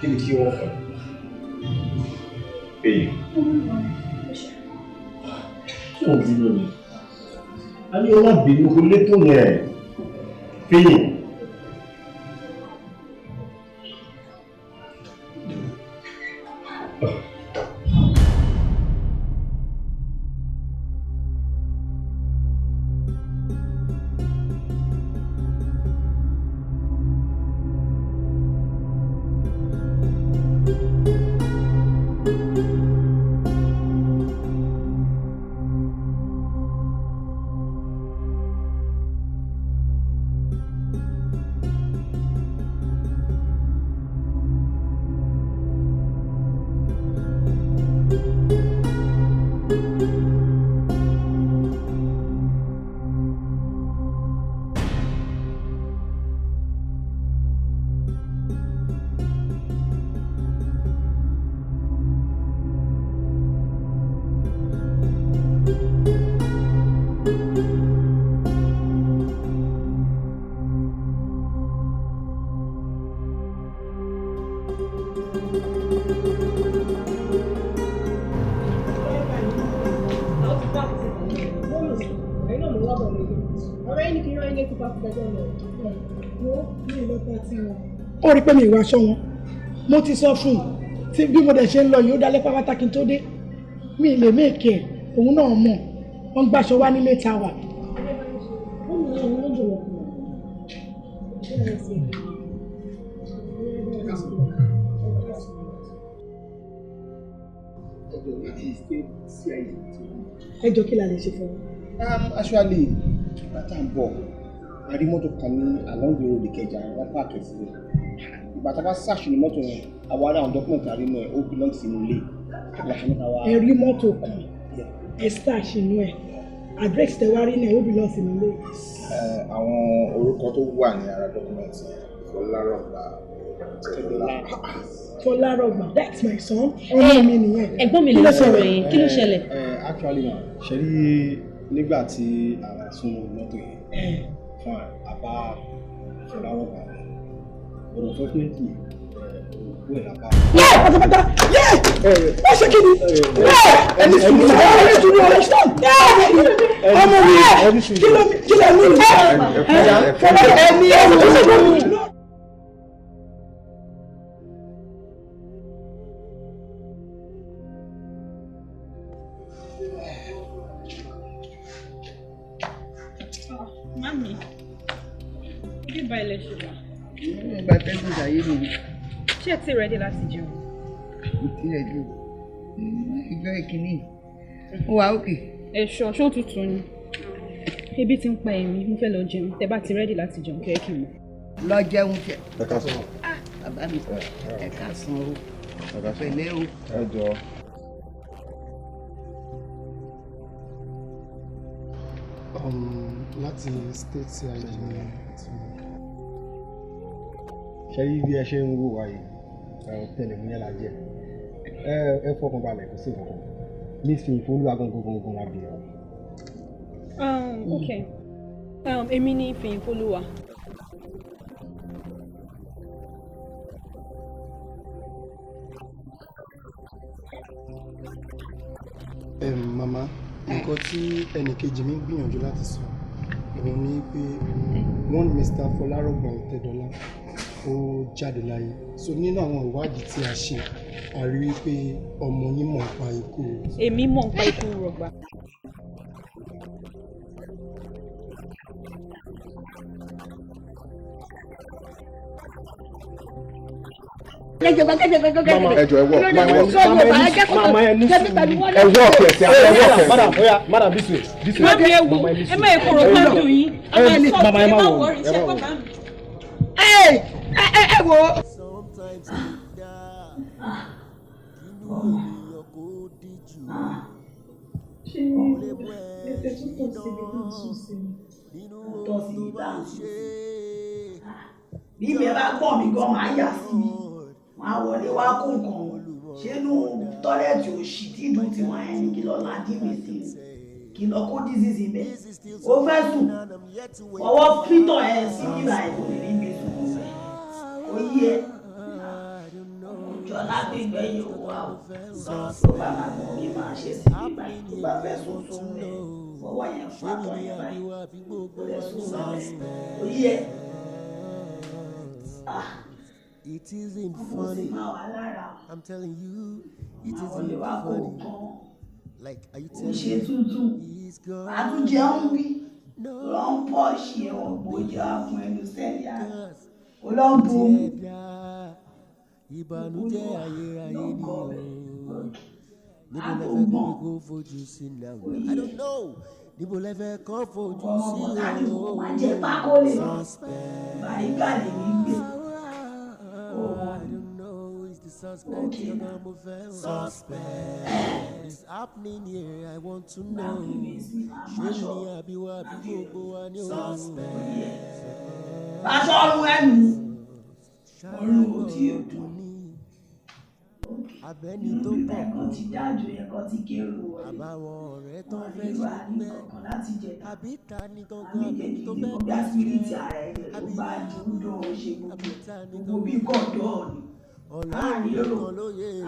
Kí ni kí wọ́n fún ẹ? Èyí. Ṣé o bínú ni? A ní ọlá bínú kò létò yẹn. Fẹ́yìn. Ó rí pé mi ìwà aṣọ wọn, mo ti sọ fún un tí bí mo dẹ̀ ṣe ń lọ yìí, ó dalẹ́ pápátá kí n tó dé, mi lè méèkì ẹ̀, òun náà mọ̀ wọ́n gbàṣọ wá nílé ta wà. Ẹ jọ, kí la lè ṣe fún un? Actually, bàtà ń bọ̀, a rí mọ́tò kan ní along the road Ìkẹjà, wọ́n park ẹ̀ sílẹ̀. Ìgbà tá a bá search ní mọ́tò yẹn, àwọn ará àwọn document a rí inú ẹ̀, ó belong sínú ilé. Ẹ rí mọ́tò kan, ẹ search inú ẹ̀, address tẹ wá rí náà, ó belong sínú ilé. Àwọn orúkọ tó wà ní ara document yẹn, Fọlárọ̀gbà Tẹ̀dọ́lá. Fọlárọ̀gbà, that's my son, ọmọ mi nìyẹn. Ẹ̀gbọ́n mi Kí lè ló sọ̀rọ̀ ṣẹlẹ̀? yẹn, kí ló ṣẹlẹ̀? Actually ma, ṣe rí nígbà tí àwọn súnmọ́ mọ́tò yẹn fún àbá Fọlárọ̀gbà, but unfortunately, òkú ẹ̀ lápá. Yẹ pátápátá yẹ, wọ́n ṣe kí ni ẹni sùúrù, ẹni sùúrù, ẹni sùúrù, ọmọ mi, kí ló kí ló ní Fọlá ẹni ẹni tó ṣe fún mi. Mami, bí ba ilẹ̀ ṣe wà? Ìgbà tẹ́gùn ṣàyé mi. Ṣé ẹ ti ready láti jẹun? Ìtìrẹ̀ jù ìjọ ìkíní ó wà òkè. Ẹ̀ṣọ́ ṣó tutù ni? Ebi ti ń pa èmi, mo fẹ́ lọ jẹun. Tẹ bá ti ready láti jẹun, kẹ́ kí n mọ̀. Lọ jẹun jẹ. Ẹ káàsán. Ah, bàbá mi, ẹ káàsán o, pẹ̀lẹ́ o. Ẹ jọ. Láti state CID ni ti ṣe rí bí ẹ ṣe ń wò wá yìí, ọ̀tẹlẹ̀múyẹ́ la jẹ́. Ẹ fọkàn balẹ̀, kò sí nǹkan kan nísìnyí fún olúwa gangan gangan la bẹ̀rẹ̀ o. Okay. Èmi ni Fìyìnfolúwa. Màmá, nǹkan tí ẹnìkejì mi ń gbìyànjú láti sọ òun ni pé one Mr. Fọlárọ̀gbà Ọ̀tẹ́dọ́lá ó jáde láyé. So nínú àwọn ìwádìí tí a ṣe, a rí wípé ọmọ yín mọ̀ nípa ikú. Èmi mọ̀ nípa ikú Rọ̀gbà. Mama, ẹ jọ̀ọ́, ẹ wọ mama, ẹ ní sùúrù, ẹ wọ ọkẹ ẹsẹ, ẹ wọ ọkẹ. Madam, oya, madam, this way, this way. Mami, ẹ wo, ẹ má yẹ kóró gbádùn yín. A máa sọ, Mama, ẹ ẹ má má wọ, wọrí ẹ iṣẹ́ má wọ. bàbá mi. Ẹ wo. Sometimes kò dáa kínú ènìyàn kò díjú. Ṣé ẹ tún tọ̀ síbi tó ń sùn sí ni? Nínú Tọ́ ohun sí tó ibi bá tá à ń ń sùn ṣe. sí. Bí mi bá gbọ́n mi gan, máa yà sí mi. Wọ́n á wọlé wá kó nǹkan wọn. Ṣé inú tọ́lẹ̀tì òṣì tí ìdùn tí wọ́n ẹni kí lọ là dí mi sí ni? Kí lọ kó dísìsì bẹ̀. Ó fẹ́ sùn. Ọwọ́ fítọ̀ ẹ̀ sí bíbá ẹ̀ kò lè rí mi sùn bẹ̀. Ó yí ẹ. Ọjọ́ lágbègbè yìí ò wá o. Tó bá máa gbọ́n mi máa ṣe sí bíbá ẹ̀. Tó bá fẹ́ sùn sùn bẹ̀. Fọwọ́ yẹn fàtọ̀ yẹn báyìí. Ó lè sùn bẹ̀. Ó yí ẹ. Ah. It isn't Mo sì funny. máa wà lára. I'm telling you, it Àwọn isn't olè wá kó funny. nǹkan. Like, are you Kò ṣe telling me tuntun. he's gone? Àtúnjẹ ń bí. Lọ ń pọ̀ ṣe ẹ̀wọ̀n gbòójẹ́ fún ẹnu sẹ́ẹ̀lì àná. Ó lọ ń bo omi. Ẹ̀dá ìbànújẹ́ ayérayé ni o. Níbo lẹ fẹ́ Àtògbọ̀n. kó kó fojú sí now? I don't know. Níbo lẹ fẹ́ kó fojú Ọmọ sí bọ̀dá ni o? mo máa jẹ pákó lè. Suspect. Bàrígà lèmi gbé. I don't know. Is the suspect gangan mo fẹ́ o? Suspect. What is happening here? I want to know. Ṣé mi àbí wa àbí gbogbo wa ni o? Suspect. Aṣọ ọrùn ẹnu. Ọrùn ò tí ì dùn. Abẹ́ni tó Inú kọ̀ ẹ̀kọ́ ti dájú, ẹ̀kọ́ ti kérò wọlé. Àbáwọn ọ̀rẹ́ tó Wọ́n fẹ́ rí ṣe wa ní pẹ́. kankan láti jẹta. Àbí ta ni gangan abẹ́ni Méjèèjì tó ni fẹ́ mo gbá spiriti ara ẹ̀ ló bá dúró ó ṣe gbogbo gbogbo bí kọ̀dọ̀ ni. Láàrin èrò,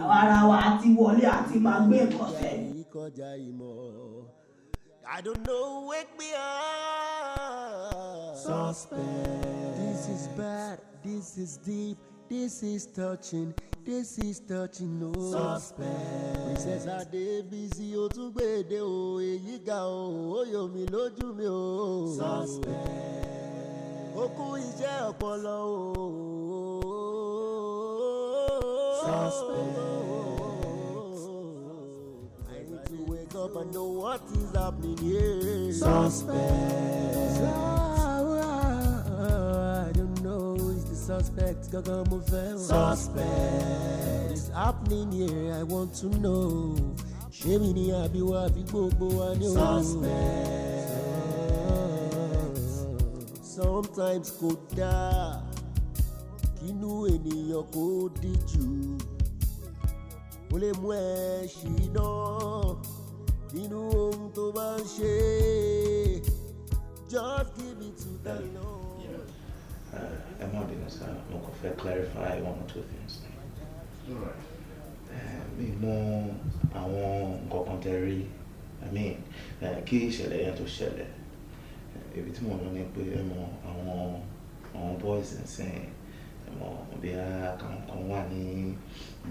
àwa ara wa àti wọlé àti máa gbé nǹkan sẹ́yìn. Kọjá ìmọ̀. I don't know, wake me up. Suspect. This is bad, this is deep, this is touching, this is touching, no. Suspect. Princess Adébísí ó tún gbèdé o, èyí ga o, ó yọ mí lójú mi o. Suspect. Ó kú iṣẹ́ ọpọlọ o. Suspect. I need to wake up and know what is happening here. Suspect. I don't know who is the suspect. Gangan mo fẹ́ o. Suspect. What is happening here? I want to know. Ṣé mi ni àbí wa àbí gbogbo wa ni o? Suspect. Sometimes kò dáa kínú ènìyàn kò díjú, ó lè mú ẹ ṣìnà nínú ohun tó bá ń ṣe. Just give it to the Lord. Ẹ má bínú sá, mo kàn fẹ́ clarify one or two things. Mi mọ àwọn nǹkan kan tẹ rí, I mean, kí ìṣẹ̀lẹ̀ yẹn tó ṣẹlẹ̀. Ibi tí mo lọ ni pé ẹ mọ àwọn boys nsìn, ẹ mọ bí àwọn kan wà ní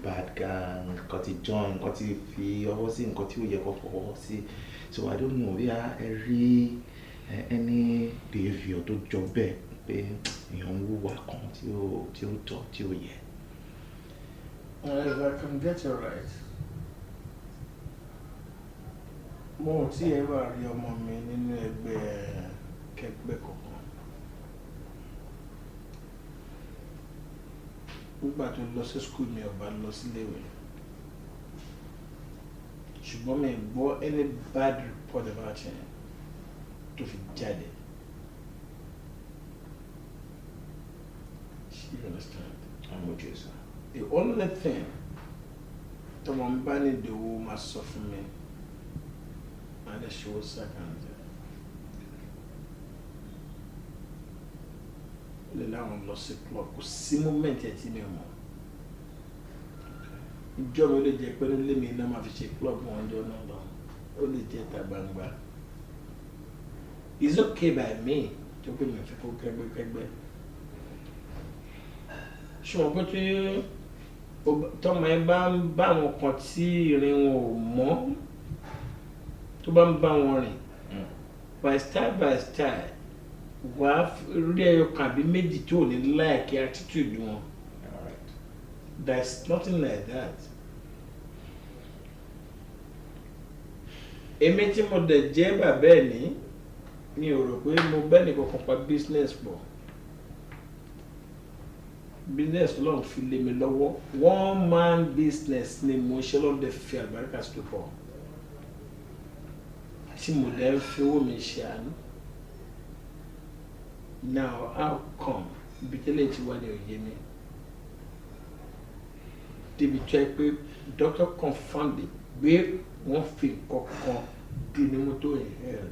bad gang, nǹkan ti join, nǹkan ti fi ọwọ́ sí nǹkan tí ó yẹ kó fọwọ́ sí. So I don't know bí ẹ rí any behaviour tó jọ bẹ́ẹ̀ pé èèyàn ń hùwà kan tí ó tọ́, tí ó yẹ. If I can get it right, mo ò tí ẹ bá rí ọmọ mi nínú ẹgbẹ́ kẹgbẹ́ kankan. Nígbà tó lọ sí school, mi ò bá lọ síléèwé. Ṣùgbọ́n mi gbọ́ any bad report about him tó fi jáde. You understand? I'm with you, sir. The only thing tọmọ ń bá ní ìdòwò máa sọ fún mi, máa lè ṣòwò sàkáǹtì. Ó lè láwọn lọ sí club, kò sí moment ẹ̀ tí mi ò mọ̀. Ìjọ mi, ó lè jẹ́ pé nílé mi náà máa fi ṣe club wọn jọ náà lọ, ó lè jẹ́ ìta gbangba. It's okay by me, tó pé mi ò fẹ́ kó kẹ́gbẹ́kẹ́gbẹ́. Ṣùgbọ́n pé tí tọ́mọ ẹ bá ń bá àwọn kan tí ìrìn wọn ò mọ́, tó bá ń bá wọn rìn, by style by style, wàá rí ẹyọ kan àbí méjì tó ò ní like attitude wọn. There is nothing like that. Èmi tí mo dẹ̀ jẹ́ bàbá ẹ̀ ní, mi ò rò pé mo bẹ́ẹ̀ nìkan kan pa business pọ̀. Business lọ́n fi lé mi lọ́wọ́, one man business ni mo ṣe, lọ́n dẹ̀ fi àlùbáríkà sí tó pọ̀, tí mo dẹ̀ ń fi owó mi ṣe àánú. Now, how come ibi tẹ́lẹ̀ tí wà ní òye mi débi tó yẹ pé doctor confirmed it pé wọ́n fi nǹkan kan dùn ní mọ́tò yẹn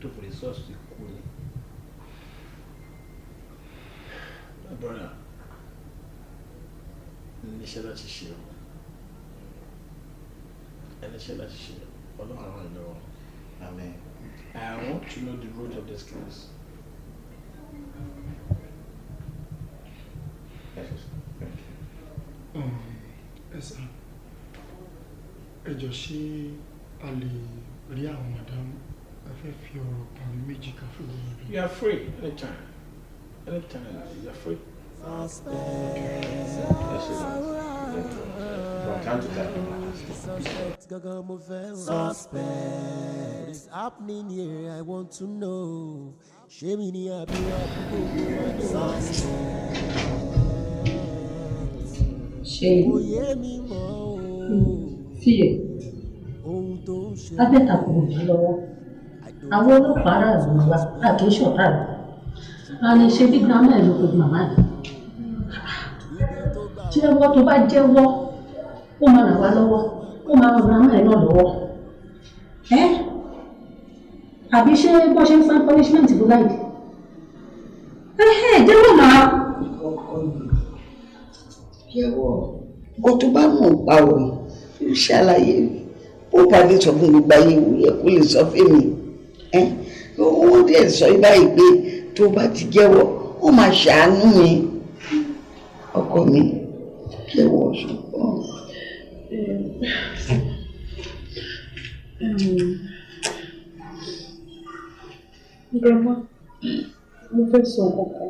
tó fi result kú ni? My brother, níṣẹ́ láti ṣe o, ẹníṣẹ́ láti ṣe. Ọlọ́run àwọn ìlọ́wọ́. Amen. I want to know the root of this case. Yes, thank you. Ẹ sà, ẹ jọ̀ọ́, ṣé a lè rí àwọn madam? A fẹ́ fi ọ̀rọ̀ kan àbí méjì ká fi wọ́n rí. You are free anytime. Anytime you are free. Yes, from time to time. Suspect gangan mo fẹ́. Suspect. What is happening here? I want to know. Ṣé mi ni àbí àdúgbò wa ni? Suspect. Ṣe Kò yé mi mọ́ o. fíyè Ohun tó ń ṣe. Abẹ́ta kò yí lọ́wọ́ àwọn ọlọ́pàá aráàlú wa, a kì í ṣọ̀tá rẹ̀. A lè ṣe bí grandma ẹ̀ ló pe màmá ẹ̀. Jẹ́wọ́, tó bá jẹ́wọ́, ó máa ràn wá lọ́wọ́, ó máa ràn grandma ẹ̀ náà lọ́wọ́ ẹ́. Àbí ṣé bó ṣe ń san punishment ló láì ẹ jẹ́wọ́ náà. Ọkọ mi, jẹ́wọ́ nǹkan tó bá mọ̀ pa òun, ṣàlàyé. Bó bá lè sọ fún gbogbo ayé, ó yẹ kó lè sọ fún mi. Wọ́n dẹ̀ sọ báyìí pé tó bá ti jẹ́wọ́, ó máa ṣàánú mi. Ọkọ mi, jẹ́wọ́, ṣùgbọ́n. Grandma, mo fẹ́ sọ nǹkan kan.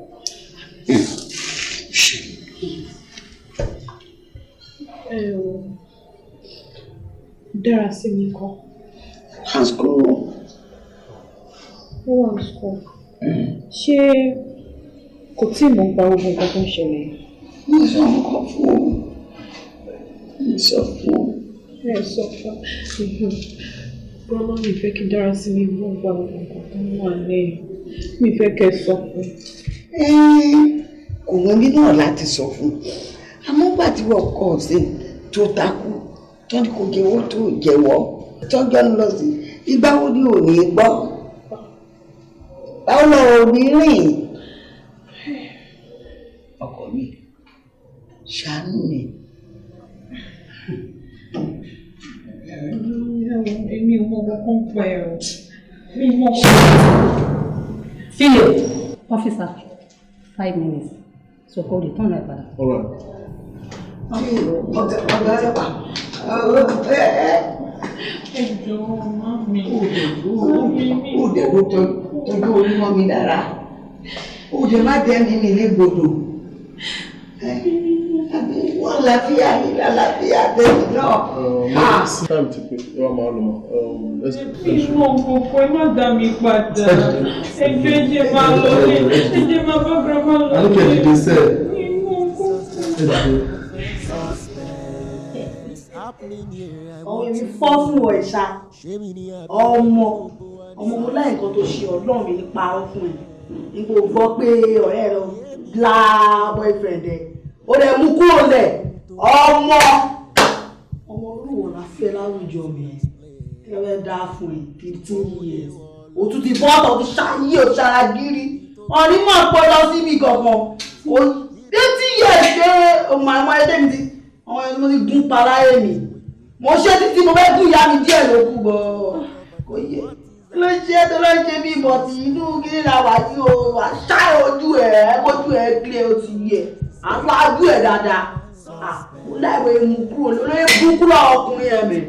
Dára sí mi kọ́. Wá school. Ó wà ní school. Ṣé kò tí ì mọ̀ nípa gbogbo nǹkan tó ń ṣẹlẹ̀ yìí? Mo sọ nǹkan fún o, mo sọ fún o. Ẹ sọ fún Grandma, mi fẹ́ kí dára sí mi gbọ́ nípa gbogbo nǹkan tó wà lẹ́yìn. Mi fẹ́ kẹ́ ẹ sọ fún. Kò wọ́n mi náà láti sọ fún, àmọ́ gbà tí wọ́n kọ̀ sí tó takú, tó ní kò jẹ́wọ́, tó jẹ́wọ́, tọ́jọ́ ń lọ sí, ìgbà wo ni ò ní gbọ́? Báwo lọ̀rọ̀ ò ní rìn? Ọkọ mi, ṣàánú mi. Èmi ò mọ kankan pa ẹ̀ o. Mi ò mọ. Fíyè, officer, 5 minutes, so kò lè tán ẹ̀ padà. All right. Ọ̀gá ọlọ́pàá. Ẹ jọ̀ọ́, mami. Ó dẹ̀ ló tọ́jú orí mọ́ mi lára. Ó dẹ̀ má dẹ́ mi mi légbodò. Àbí wọ́n láfíà ní lálàáfíà tẹ̀mí náà. Time ti pé, ẹ wá máa lọ mọ́. Mi mọ nǹkan, ẹ má dá mi padà. Ẹ jọ̀ọ́, ẹ jẹ́ máa lọ lé. Ẹ jẹ́ máa bá grandma lọ lé. Àníkẹ́, dìde sẹ́ẹ̀. Mi mọ nǹkan. Ẹ dìde. Ọmọ mi fọ́ fún ọ ìṣá. Ọmọ ọmọ, mo láì nǹkan tó ṣe. Ọlọ́run mi ní parọ́ fún ẹ nígbà gbọ́ pé ọ̀rẹ́ rẹ bla boyfriend ẹ, ó dẹ̀ mú kúrò lẹ̀. Ọmọ ọmọ, olúwo la fẹ́ láwùjọ mi ẹ. Kí ló fẹ́ dá fún ẹ? 15 years, òtún ti bọ́ ọ̀tọ̀ ti ṣáyé ò ṣara gírí ọ̀ní mọ̀ pọ̀ lọ síbi kankan. 15 years ṣe ọmọ àwọn ẹgbẹ́ mi ti Àwọn ẹni mo ti gún pa láyé mi. Mo ṣe títí mo fẹ́ gún ìyá mi díẹ̀ ló kù bọ̀. Kò yẹ. Kí ló ṣe tó ló ṣe bí bọ̀tì inú kí la wà tí o wà ṣá ojú ẹ̀ kójú ẹ̀ kílẹ̀ o ti yẹ. À ń lajú ẹ̀ dáadáa. Mo láìwé mu kúrò lórí burúkú lọ́wọ́ ọkùnrin ẹ̀ mi.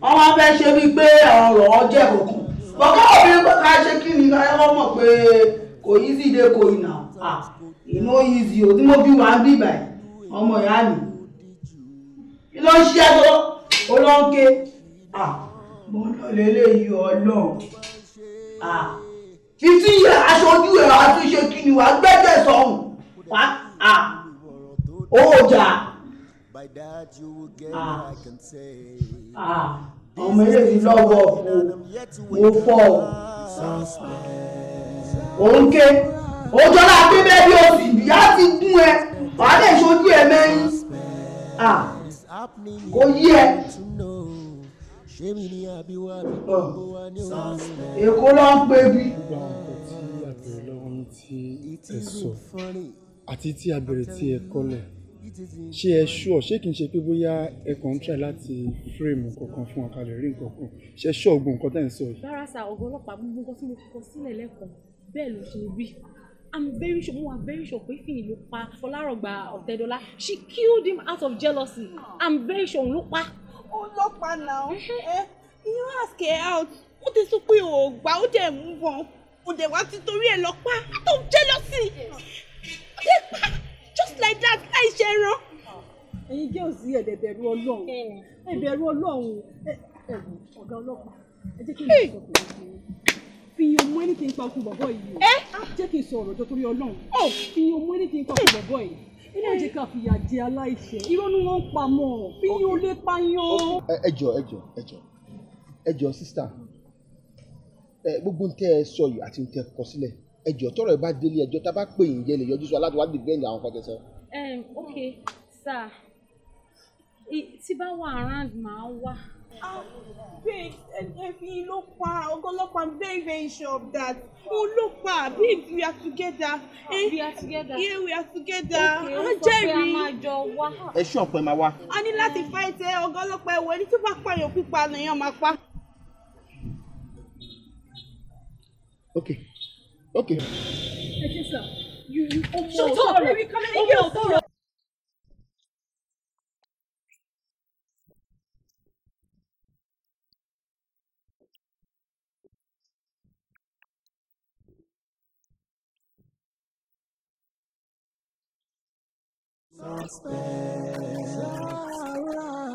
Wọ́n máa fẹ́ ṣe bíi pé ọ̀rọ̀ ọjẹ́ kankan. Bọ̀dá obìnrin pé ká ṣe kí ni ká wọ́n mọ̀ pé kò easy dé kò ìnà. Ìnú easy o tí mo fi wà ń bí báyìí. Ọmọ ìyá mi. Kí ló ń ṣe é tó? Ó lọ ń ké. Mo lọ lélẹ́yìí ọlọ́run. Títí yẹ aṣojú ẹ̀ àtúnṣe kí ni wàá gbẹ́jẹ̀ sọ̀hún. Ó jà. Ọmọ eléyìí lọ́wọ́ mo fọ́ ọ. Òun ké. Òjò náà gbé bẹ́ẹ̀ bí o sì ìyá ti gún ẹ. Wàá lè ṣojú ẹ mẹ́rin. Kò yí ẹ. Èkó ló ń pè bí. Gbogbo àwọn nǹkan tí a bèrè lọ́wọ́ yín tí ẹ sọ àti tí a bèrè tí ẹ kọ́lẹ̀, ṣé ẹ ṣúọ̀? Ṣé kìí ṣe pé bóyá ẹ kàn ń try láti frame kankan fún wa ká lè rí nǹkan kan? Ṣé ṣọ́ ọgbọ́n nǹkan tẹ́ ń sọ yìí? Rárá sá, ọ̀gá ọlọ́pàá, gbogbo nǹkan tí mo kọ sílẹ̀ lẹ́kọ̀ọ́ bẹ́ẹ̀ ló ṣe rí. I'm very sure, mo wà very sure pé Fìyìn ló pa Fọlárọ̀gbà Ọ̀tẹ́dọ́lá. She killed him out of jealousy. I'm very sure òun ló pa. Ọlọ́pàá náà ẹ you ask her out, ó ti sọ pé ò gbà, ó dẹ̀ move on, ó dẹ̀ wá ti torí ẹ̀ lọ pa out of jealousy, ó dẹ̀ pa just like that láì ṣe ẹran. Ẹ̀yin girls yìí, ẹ̀dẹ̀ bẹ̀rù Ọlọ́run, ẹ bẹ̀rù Ọlọ́run. Ẹ wò, ọ̀gá ọlọ́pàá, ẹ jẹ́ kí n sọ pé fi ọmọ ẹni kí n pa okùn bọ̀bọ̀ yìí o. Jẹ́ kí n sọ ọ̀rọ̀ jọ torí Ọlọ́run. Fi ọmọ ẹni kí n pa okùn bọ̀bọ̀ yìí. Ẹ má jẹ́ ká fìyà jẹ aláìṣẹ̀. Irọ́ ni wọ́n ń pa mọ́ fi yín ó lé pààyàn. Ẹ jọ, ẹ jọ, ẹ jọ, ẹ jọ, sister ẹ, gbogbo ntẹ ẹ sọ yìí àti ntẹ kọ sílẹ̀, ẹ jọ, tọ́rọ̀ ẹ bá délé ẹjọ́, tá a bá pè yín jẹ lè yọjú sọ aláàtọ̀ wá dìbẹ́ǹdì àwọn kan tẹ sọ. Okay sir, tí bá wà around, màá wá. Ah, babe, ẹ̀fín ló pa. Ọ̀gá ọlọ́pàá, I'm very very sure of that. Òun ló pa. Babes, we are together. Eh? We are together. Yeah, we are together. Okay, A ó sọ pé a jẹ́rìí. máa jọ wá. Ẹ ṣú ọ̀pẹ máa wá. A ní láti fight ẹ, ọ̀gá ọlọ́pàá. Ẹ̀wọ̀ ẹni tó bá pààyàn, pípa nìyẹn máa pa. Ok. Ẹ ṣe sà, you ọmọ Shut up, baby, come here. ọmọ ọ̀tọ̀rọ̀. Suspect.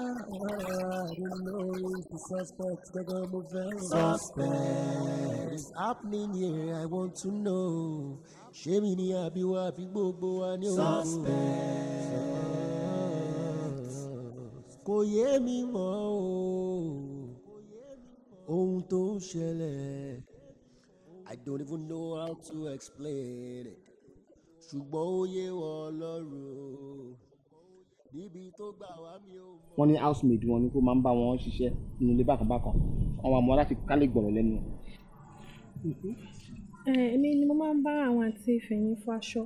I don't know if the suspect gonna move. Suspect. What is happening here? I want to know. Ṣé mi ni àbí wá àbí gbogbo wa ní òun? Suspect. Kò yé mi mọ́ o. Ohun tó ń ṣẹlẹ̀. I don't even know how to explain it. Ṣùgbọ́n ó yé wọ Ọlọ́run. Níbi tó gbà wá mi ò mọ̀. Wọ́n ní housemaid wọn ni kó máa ń bá wọn ṣiṣẹ́ nínú ilé bákan bákan, wọ́n máa mọ láti kálí gbọ̀rọ̀ lẹ́nu. Èmi ni mo máa ń bá àwọn àǹtí Fẹ̀yìn fọ aṣọ.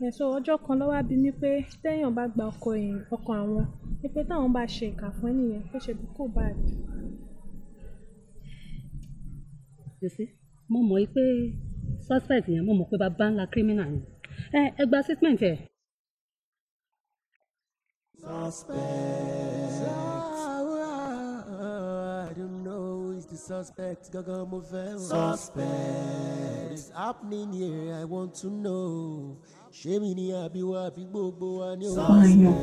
Ẹ so ọjọ́ kan ló wá bi mí pé téèyàn bá gba ọkọ èèyàn, ọkọ àwọn, ní pé táwọn bá ṣe ìkà fún ẹnìyẹn, pé ṣe bí kò bad. You see, mo mọ̀ pé suspect yẹn, mo mọ̀ pé bàbá ńlá criminal ni. Ẹ gba statement ẹ. Suspect. I don't know who is the suspect. Gangan mo fẹ́ mọ̀. Suspect. What is happening here? I want to know. Ṣé mi ni àbí wá àbí gbogbo wa ní òun? Pààyàn.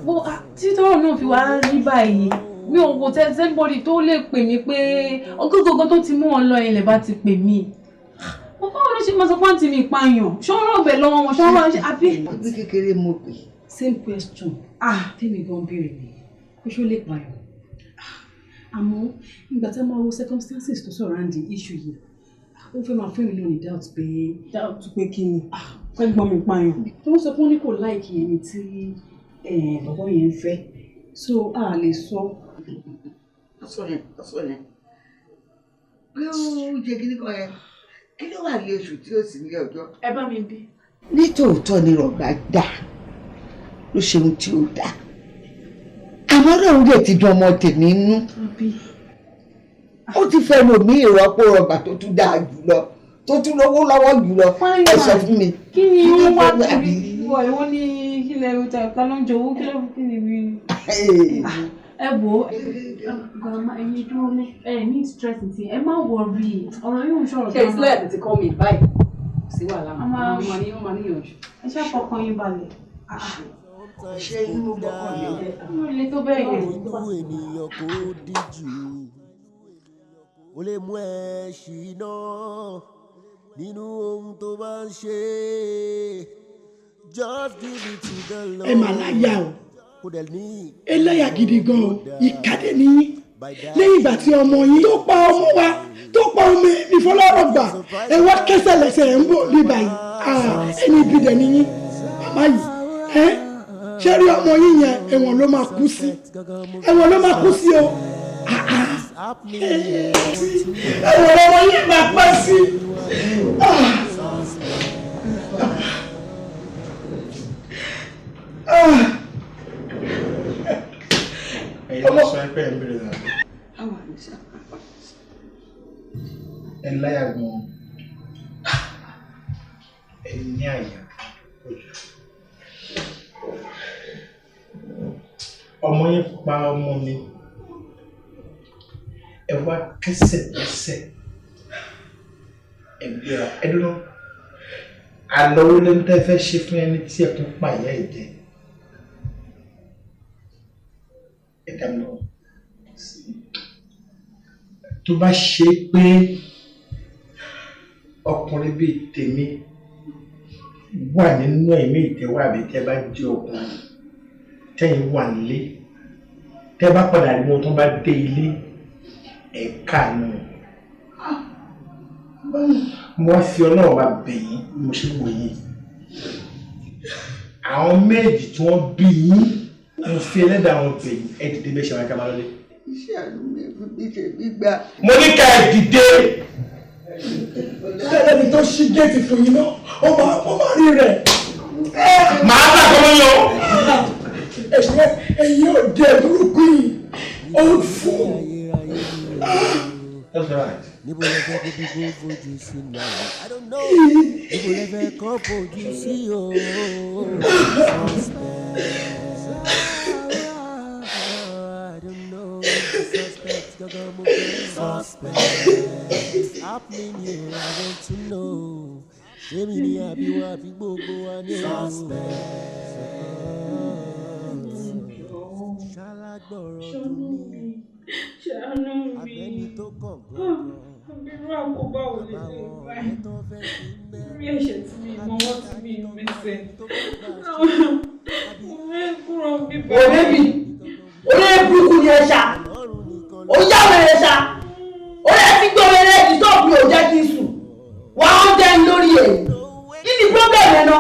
Bó tí tọ́rọ̀ náà fi wá rí báyìí, mi ò kò tẹ́ anybody tó lè pè mí pé ọgọ́gọ́gọ́ tó ti mú wọn lọ ilẹ̀ bá ti pè mí. Mo báwo ló ṣe máa sọ pé àǹtí mi pààyàn? Ṣé wọ́n rọ̀bẹ̀ lọ́wọ́ wọn? Ṣé wọ́n rọ̀ ṣe àbí? Ní kékeré mo pè. Same question. Ah, tèmi gan béèrè mi pé ṣó lè pààyàn. Àmọ́ ìgbà tá a máa wo circumstances tó surround the issue yìí, ó fẹ́ máa fún mi náà ní doubt pé. Doubt pé kí ni? Fẹ́ gbọ́n mi pààyàn. Tó ń sọ pé ó ní kò like ẹni tí bàbá yẹn ń fẹ́, so a lè sọ. Ọsọ yẹn, ọsọ yẹn pé ó jẹ kíní kan yẹn, kí ló wà ní oṣù tí ó sì ní ọjọ́. Ẹ bá mi bí. Nítòótọ́ ni rọ̀gbà dà. ló ṣe ohun tí ó dáa. Àmọ́ Ọlọ́run dẹ̀ ti dùn ọmọ tèmi nú. Ó ti fẹ́ lòmí ìrọ́pò rọgbà tó tún dáa jù lọ, tó tún lówó lọ́wọ́ jù lọ. Ẹ sọ fún mi. Kí ni ó wá kiri wọ ìwọ ní kílẹ̀ ẹ̀rọ ta ló ń jowó kí ló kí ni mi. Ẹ wo grandma, ẹyin dúró ní ẹ ní stress ti ẹ má worry, ọ̀rọ̀ yóò ń sọ̀rọ̀. Ṣe ìsílẹ̀ tètè kọ́ mi báyìí, kò sí wàhálà, máa ní wọ́n máa níyànjú. Ẹ ṣáà fọkàn yín balẹ̀. Ṣé inú gbọ́kàn mi jẹ́? Mo lè tó bẹ́ẹ̀ yẹn. Inú ènìyàn kò díjú, ó lè mú ẹ ṣìnà nínú ohun tó bá ń ṣe. Just give it to the Lord. Ẹ mà láyà o. Kò dẹ̀ ní. Ẹlẹ́yà gidi gan o, ìkàdé nìyí. Lẹ́yìn ìgbà tí ọmọ yín tó pa ọmọ wa, tó pa ọmọ mi Fọlárọ̀gbà, ẹ wá kẹsẹ̀ lẹ́sẹ̀ ẹ̀ ń bọ̀ bí báyìí. Ẹni ibi dẹ̀ nìyí màmá yìí. Ẹ ṣé rí ọmọ yín yẹn, ẹ̀wọ̀n ló máa kú sí, ẹ̀wọ̀n ló máa kú sí o. Ẹ̀wọ̀n lọ́mọ yín máa pẹ́ sí. Ẹ̀yin ló sọ pé ẹ̀ ń bèrè náà. Ẹ láyà gan-an, ẹ ní àyà ojú. Ọmọ yín pa ọmọ mi, ẹ wá kẹsẹ̀ lẹ́sẹ̀, ẹ gbéra ẹ dúró. Àlọ́ wo ló ń tẹ́ fẹ́ ṣe fún ẹni tí ẹkún pa ìyá ẹ̀ jẹ? Ẹ dá mi lọ. Tó bá ṣe pé ọkùnrin bíi tèmi wà nínú ẹ̀mí ìtẹ́wọ́, àbí tẹ́ bá jẹ́ ọkùnrin tẹ́yìn wà nílé, tẹ́ bá padà rí wọn tó bá dé ilé, ẹ̀ káàánú. Mo wá fi Ọlọ́run bá bẹ̀ yín bí mo ṣe wò yín. Àwọn méjì tí wọ́n bí yín, mo fi ẹlẹ́dàá wọn bẹ̀ yín, ẹ dìde bẹ́ẹ̀ ṣe máa ká máa lọlé. Iṣẹ́ àánú mi fún mi ṣe gbígbà. Mo ní ká ẹ dìde. Ẹlẹ́ni tó ṣí géètì fún yín náà, ó máa rí rẹ̀. Màá bá kọ́ mọ́ yọ. Ẹ̀ṣẹ̀ ẹ̀yìn òde burúkú yìí, ó ń fún. That's right. Níbo lẹ fẹ́ kó bí kó fojú sí náà? I don't know. Níbo lẹ fẹ́ kó fojú sí o? Suspect. I don't know. Suspect gangan mo fẹ́. Suspect. It's happening here. I want to know. Ṣé mi ni àbí wa àbí gbogbo wa ní o? Suspect. Ṣálágbọ̀rọ̀ dùn mí. Ṣàánú mi. Abẹ́ni tó kàn gbọ̀ngàn. Irú àkóbá ò lè lè báyìí. Lórí ẹ̀ṣẹ̀ tí mi mọ wọ́n tí mi mẹsẹ̀. Mo fẹ́ kúrò bíbá. Òbẹ́bí, olóyè burúkú ni ẹ ṣá. Ó yá wẹ̀rẹ̀ ṣá. Ó lè fi gbé wẹ̀rẹ̀ ìtọ́ọ̀bù ò jẹ́ kí n sùn. Wà á jẹ́ ń lórí ẹ̀. Kí ni problem ẹ̀ náà?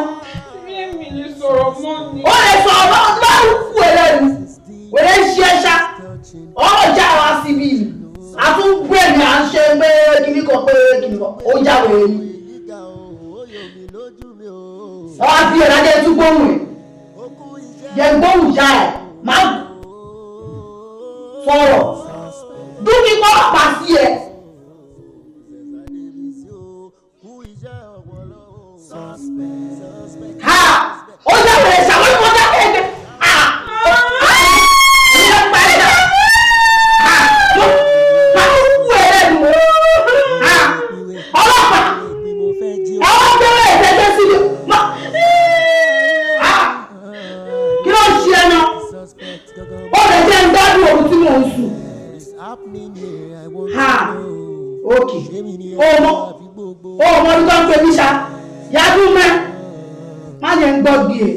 Mi lè sọ̀rọ̀ mọ́ ni. Ó lè sọ̀rọ̀ bá ń kú ẹ lẹ́nu. Wẹ̀rẹ̀ ń ṣe ẹ ṣá. Ọ̀rọ̀ já wa síbí yìí. A tún gbé mi à ń ṣe pé kíní kan pé kíní kan ó já wèrè ni. Wọ́n á fi ẹ̀rọ ajé tún gbóhùn ẹ̀. Jẹ́ gbóhùn já ẹ̀ má sọ̀rọ̀. Dúkìá pọ́lọ́pàá sí ẹ. Ha! Ó já wèrè ṣàwọn ìfọ̀dá kẹ́kẹ́. Ọmọ ọdún tó ń pè mí ṣá yájú mẹ́ má jẹ́ ń gbọ́ gbé e.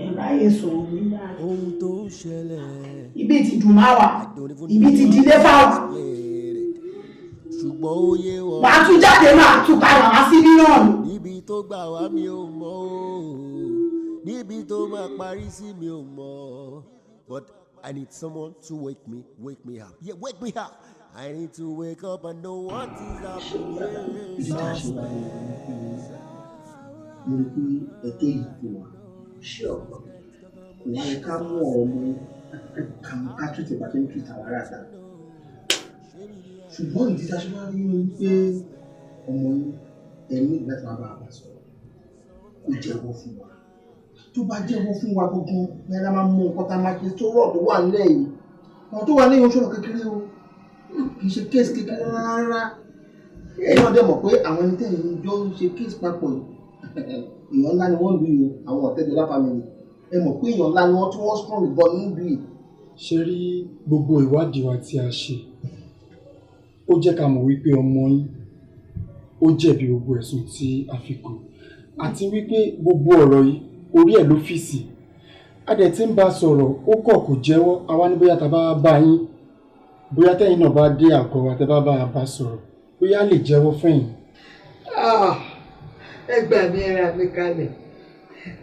Ẹ ráyè sọ̀rọ̀ mi dáadáa. Ibi ti dùn máa wà, ibi ti dilé fáwọn. Màá tún jáde máa tún padà wá síbí náà ni. Níbi tó gbà wá mi ò mọ̀ o, níbi tó máa parí sí mi ò mọ̀. But I need someone to wake me up. Yeah, wake me up. I need to wake up and know what is happening. Mo rí pé ẹ̀tọ́ yìí kò wá. Ṣé ọ̀pọ̀ Kò wá yẹ ká mú ọ̀rọ̀ mú ká mú ká tún tìgbà tó ń tún ìtàwọn ará ta. Ṣùgbọ́n ìdí tá a ṣe máa ń rí ni pé ọmọ yín ẹ ní láti máa bá a bá sọ̀rọ̀ kó jẹ́wọ́ fún wa. Tó bá jẹ́wọ́ fún wa gangan ní ara máa mú nǹkan tá a máa ṣe tó rọ̀ tó wà nílẹ̀ yìí. Àwọn tó wà nílẹ̀ yìí ń ṣọ̀rọ̀ kékeré o, kì í ṣe case kékeré rárá. Ẹ̀yin náà dẹ̀ mọ̀ pé àwọn ẹni tẹ̀yìn jọ ń ṣe case papọ̀ yìí, èèyàn ńlá ni wọ́n lù yìí o, àwọn Ọ̀tẹ́dọ́lá family. Ẹ mọ̀ pé èèyàn ńlá ni wọ́n tí wọ́n strong gan nílùú yìí. Ṣe rí gbogbo ìwádìí wa tí a ṣe, ó jẹ́ ká mọ̀ wípé ọmọ yín ó jẹ̀bi gbogbo ẹ̀sùn tí a fi kàn, àti wípé gbogbo ọ̀rọ̀ yìí orí ẹ̀ ló fì sí. A dẹ̀ ti ń bá a sọ̀rọ̀, ó kọ̀, kò jẹ́wọ́. Àwa ní bóyá tá a bá bá yín, bóyá tẹ́yìn náà bá dé àgọ́ wa, tẹ́ bá bá a bá sọ̀rọ̀, bóyá a lè jẹ́wọ́ fẹ́yìn. Ah, ẹ gbà mí, ara mi kalẹ̀.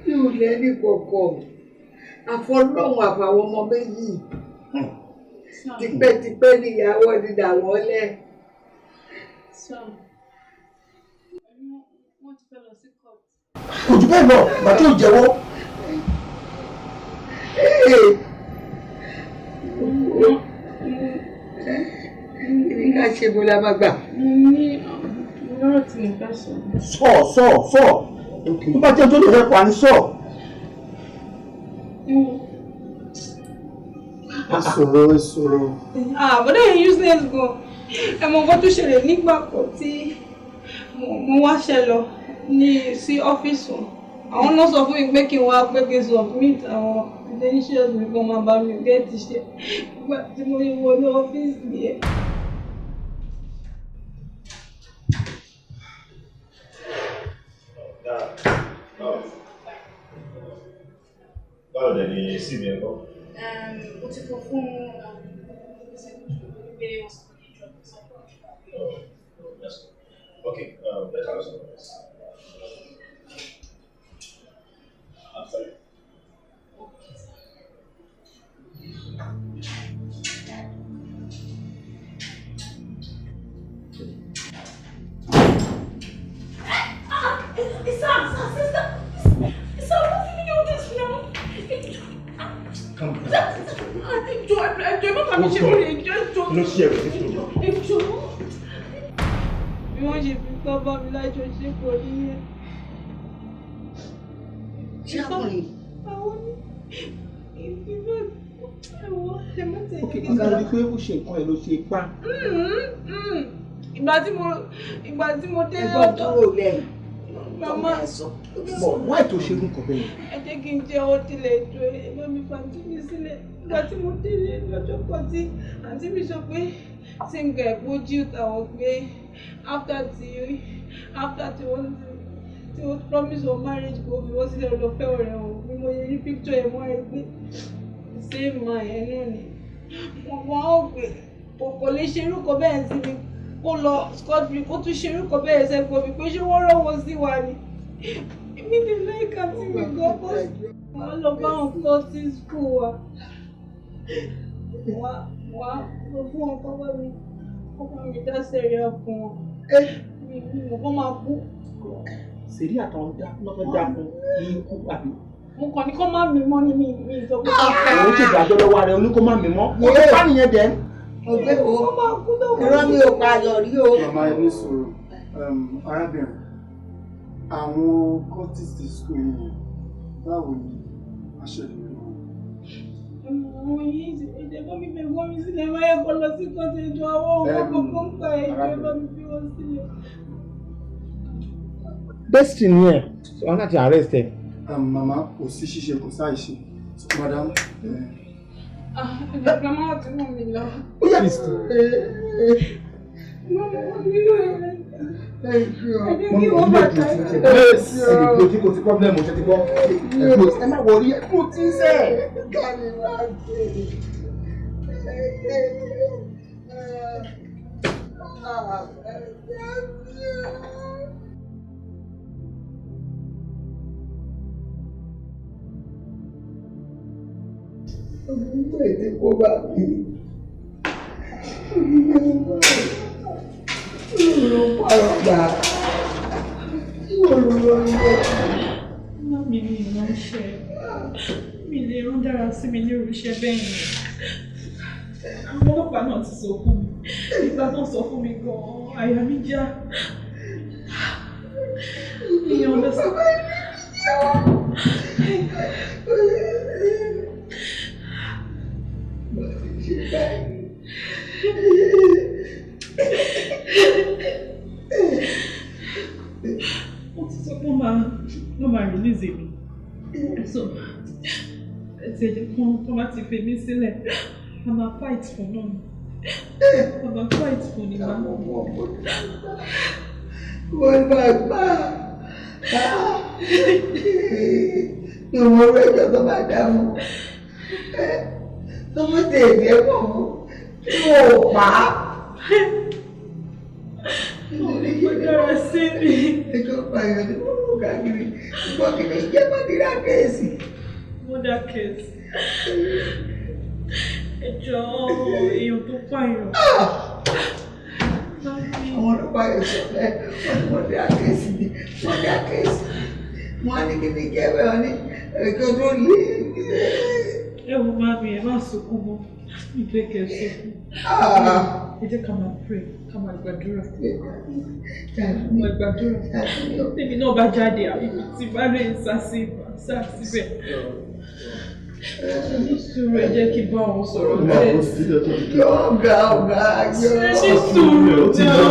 Mi ò lẹ́ni kọ̀ọ̀kan àfọlọ́hún àfàwọn ọmọ méjì. Tipẹ́tipẹ́ níyàwó ti dà wọ́n lẹ̀. Wọ́n ti fẹ́ lọ sí court. Kò jù bẹ́ẹ̀ lọ, ìgbà tó jẹ́wọ́. Kí ni ká ṣe? Bó la máa gbà? Mo ní lọ́rọ̀ tí mo fẹ́ sọ. Sọ, sọ, sọ. Tó bá jẹ́ tó lè rẹ́pọ̀ àní sọ. Ẹ sọ̀rọ̀, ẹ sọ̀rọ̀. Àbọ̀dá yẹn useless gan. Ẹ mọ nǹkan tó ṣẹlẹ̀ nígbà kan tí mo wáṣẹ́ lọ ní sí ọ́fíìsì wọn. Àwọn náà sọ fún mi pé kí n wá, pé kí n submit àwọn credentials mi kó máa bá mi get iṣẹ́. Nígbà tí mo wọlé ọ́fíìsì yẹn. Báwo dẹ̀ ni sí mi ẹ̀kọ́? Mo ti kọ fún pé wọ́n sọ pé drop support. That's good. Okay, better also. I'm sorry. Ah, Isa, sister, Isa, what's the meaning of this now? Calm down. Ẹjọ́, ẹjọ́, má bàa mi ṣe lórí ẹjọ́, ẹjọ́. Ló ṣe ẹ̀rọ nítorí. Ẹjọ́. Bí wọ́n ṣe fipá bá mi lájọṣepọ̀ nìyẹn. Ṣé àkùnrin? Àwọn ní ìfífẹ́ ẹ̀wọ̀ ẹ má tẹ̀lé. Ok, nígbà tó di pé ó ṣe nǹkan ẹ̀ ló ṣe pa. Ìgbà tí mo dé Ẹgbọ́n tó rò lẹ́yìn. Màmá. Bọ̀ wáì tó ṣe irú nǹkan bẹ́ẹ̀ yẹn? Ẹ jẹ́ kí n jẹ́wọ́ tilẹ̀ ètò ẹ bá mi fa àǹtí mi sílẹ̀. Ìgbà tí mo délé lọ́jọ́ kan tí àǹtí mi sọ pé same guy bójú tàwọn pé after tí wọ́n promise for marriage kò fi wọ́n sílẹ̀ lọ fẹ́ ọ̀rẹ́ wọn. Bí mo yẹ rí picture ẹ̀ mọ́ ẹ pé same man yẹn náà ni. Wọ́n á pè kò lè ṣe irú kan bẹ́ẹ̀ sí mi kó lọ scot free, kó tún ṣe irú kan bẹ́ẹ̀ sẹ́kọ̀ọ́ mi pé ṣé wọ́n rọ́wọ́ sí wa ni. Èmi lè like àǹtí mi gan kó wọ́n lọ bá wọn kọ́ sí school wa. Wọ́n á lọ fún wọn kọ́ bá mi dá sẹ̀ríà fún wọn. Mi mọ̀ kọ́ máa kú. Sẹ̀ríà àtàwọn dá lọ́ fẹ́ dá fún ikú àbí? Mo kàn ní kó má mi mọ́ ní mi sọ pé. Òun ṣe ìdájọ́ lọ́wọ́ rẹ̀, oní kó má mi mọ́. Ó tó bá nìyẹn dẹ̀. Ọgbẹ́ o, irọ́ mi ò pa ayọ̀ rí o. Màmá, ẹ ní sùúrù. Arábìnrin, àwọn cultist school yìí, báwo ni a ṣe lè rí wọn? Àwọn yìí ẹ̀jẹ̀ bá mi fẹ́ wọ́n mi sílẹ̀, máa yẹ kó lọ sí kọ́ńtì ètò àwọn ọmọ kọ̀ọ̀kan ń pa ẹ̀jẹ̀ bá mi fi wọ́n sílẹ̀. Destiny ẹ̀ wọ́n láti arrest ẹ̀. Màmá, kò sí ṣíṣe, kò sáì ṣe. Madam. Ẹ̀jẹ̀ grandma ti mú mi lọ. Ó yà. Mama, wọ́n nílò ẹ̀. Ẹ jẹ́ kí wọ́n bàtà. Ẹ lè tí kò sí problem, ṣe ti gbọ́? Ẹ má wọrí, ẹ kúrò tí ń sẹ́. Kámi máa ń ṣe. Ah, Gbogbo èdè kó bá mi. Ló parọ́ gbà. Ló ló lọ. Mami, mi ìránṣẹ́. Mi lè rán dára sí mi ní irúṣẹ́ bẹ́ẹ̀ yẹn. Àwọn ọlọ́pàá náà ti sọ fún mi. Ìgbà tó sọ fún mi gan-an, àyà mi já. Mi understand. Wọ́n ti sọ pé wọ́n máa release mi. So, ẹ ti ẹ̀jẹ̀ kan tó bá ti fi mí sílẹ̀, a máa fight fún náà. A máa fight fún ni máa. Wọ́n máa gbà ní ọmọ rẹ̀ ẹjọ́ tó máa dá fún. Tó mú tèmi ẹ̀ pọ̀ fún tí wọ́n ò pa á. Ó dára sí mi. Ẹjọ́ pààyàn ni wọ́n mú káàkiri. Ṣùgbọ́n kí ni jẹ́ mọ́díra kéèsì? Murder case. Ẹjọ́ èèyàn tó pààyàn. Àwọn ọlọ́pàá yóò sọ bẹ́ẹ̀, wọ́n ní mọ́díra kéèsì ni, mọ́díra kéèsì. Wọ́n á ní kí ni jẹ́ bẹ́ẹ̀, wọ́n ní ẹ̀kọ́ tó lé. Ẹ wo mami, ẹ má sunkún mọ́. Mi fẹ́ kẹ́ ẹ sunkún. Ẹ jẹ́ ká máa pray, ká máa gbàdúrà. Máa gbàdúrà. Tèmi náà bá jáde àbí tí bá lè sá sí sá síbẹ̀. Ní sùúrù, ẹ jẹ́ kí n bá wọn sọ̀rọ̀ díẹ̀. Ọ̀gá ọ̀gá yọ. Ẹ ní sùúrù náà.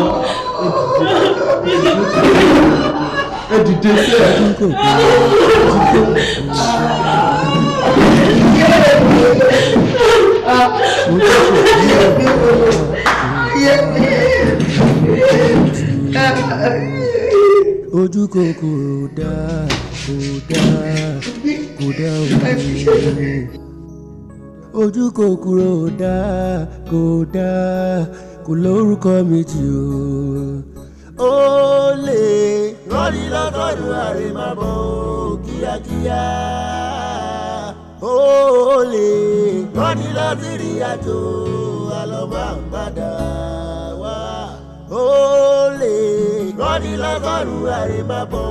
Ẹ dìde sí ẹ. Ojú kòkòrò dá kò dá kò dá o. Ojú kòkòrò dá kò dá kò lórúkọ méjì o. Ó lè rọ́ọ̀lì lọ́gọ́dún àrèmábọ̀ kíákíá. Ó lè rọ́ọ̀lì lọ sí ìrìn àjò àlọ́ máa ń padà wá. Ó lè rọ́ọ̀lì lọ́gọ́dún àrèmábọ̀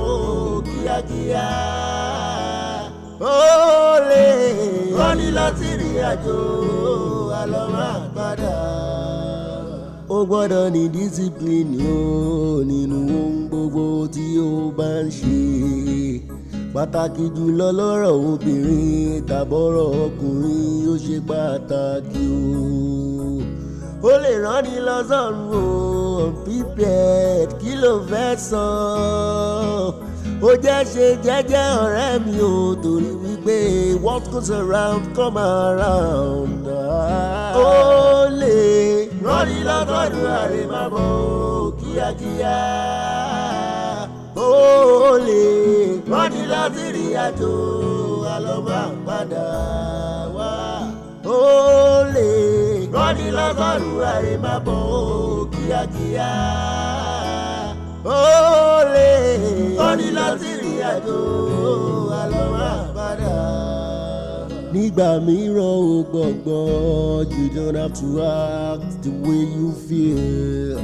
kíákíá. Ó lè rọ́ọ̀lì lọ sí ìrìn àjò àlọ́ máa ń padà. Ó gbọ́dọ̀ ní discipline o nínú ohun gbogbo tí ó bá ń ṣe. Pàtàkì jùlọ lọ́rọ̀ obìnrin tàbọ̀rọ̀ ọkùnrin ó ṣe pàtàkì o. Ó lè rán ni lọ sọ́run o, unprepared kí ló fẹ́ sọ? Ó jẹ́ ṣe jẹ́jẹ́ ọ̀rẹ́ mi o torí wípé what goes around come around. Ó lè rán ni lọ́gọ́dún àrèmábọ̀ kíákíá. Ó lè rán ni lọ sí ìrìn àjò àlọ́ máa ń padà wá. Ó lè rán ni lọ́gọ́dún àrèmábọ̀ kíákíá. Ó lè rán ni lọ sí ìrìn àjò àlọ́ máa ń padà. Nígbà mìíràn ó gbọ̀ngbọ̀n, you don't have to act the way you feel.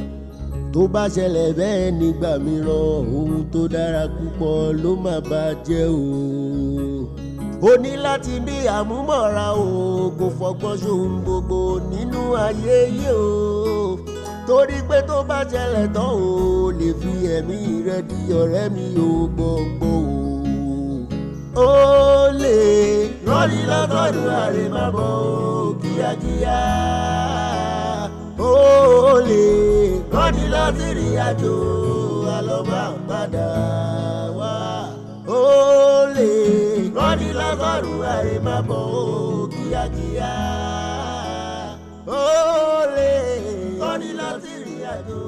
Tó bá ṣẹlẹ̀ bẹ́ẹ̀ nígbà mìíràn, ohun tó dára púpọ̀ ló máa bàjẹ́ o. O ní láti ní àmúmọ̀ra o, kò fọgbọ́n ṣohun gbogbo nínú ayé yìí o. Torí pé tó bá ṣẹlẹ̀ tán o, lè fi ẹ̀mí rẹ di ọ̀rẹ́ mi o gbọ̀ngbọ̀n o. Ó lè rọ́ọ̀lì lọ́gọ́dún àrèmábọ̀ kíákíá. Ó lè rọ́ọ̀lì lọ sí ìrìn àjò àlọ́ máa ń padà wá. Ó lè rọ́ọ̀lì lọ́gọ́dún àrèmábọ̀ kíákíá. Ó lè rọ́ọ̀lì lọ sí ìrìn àjò.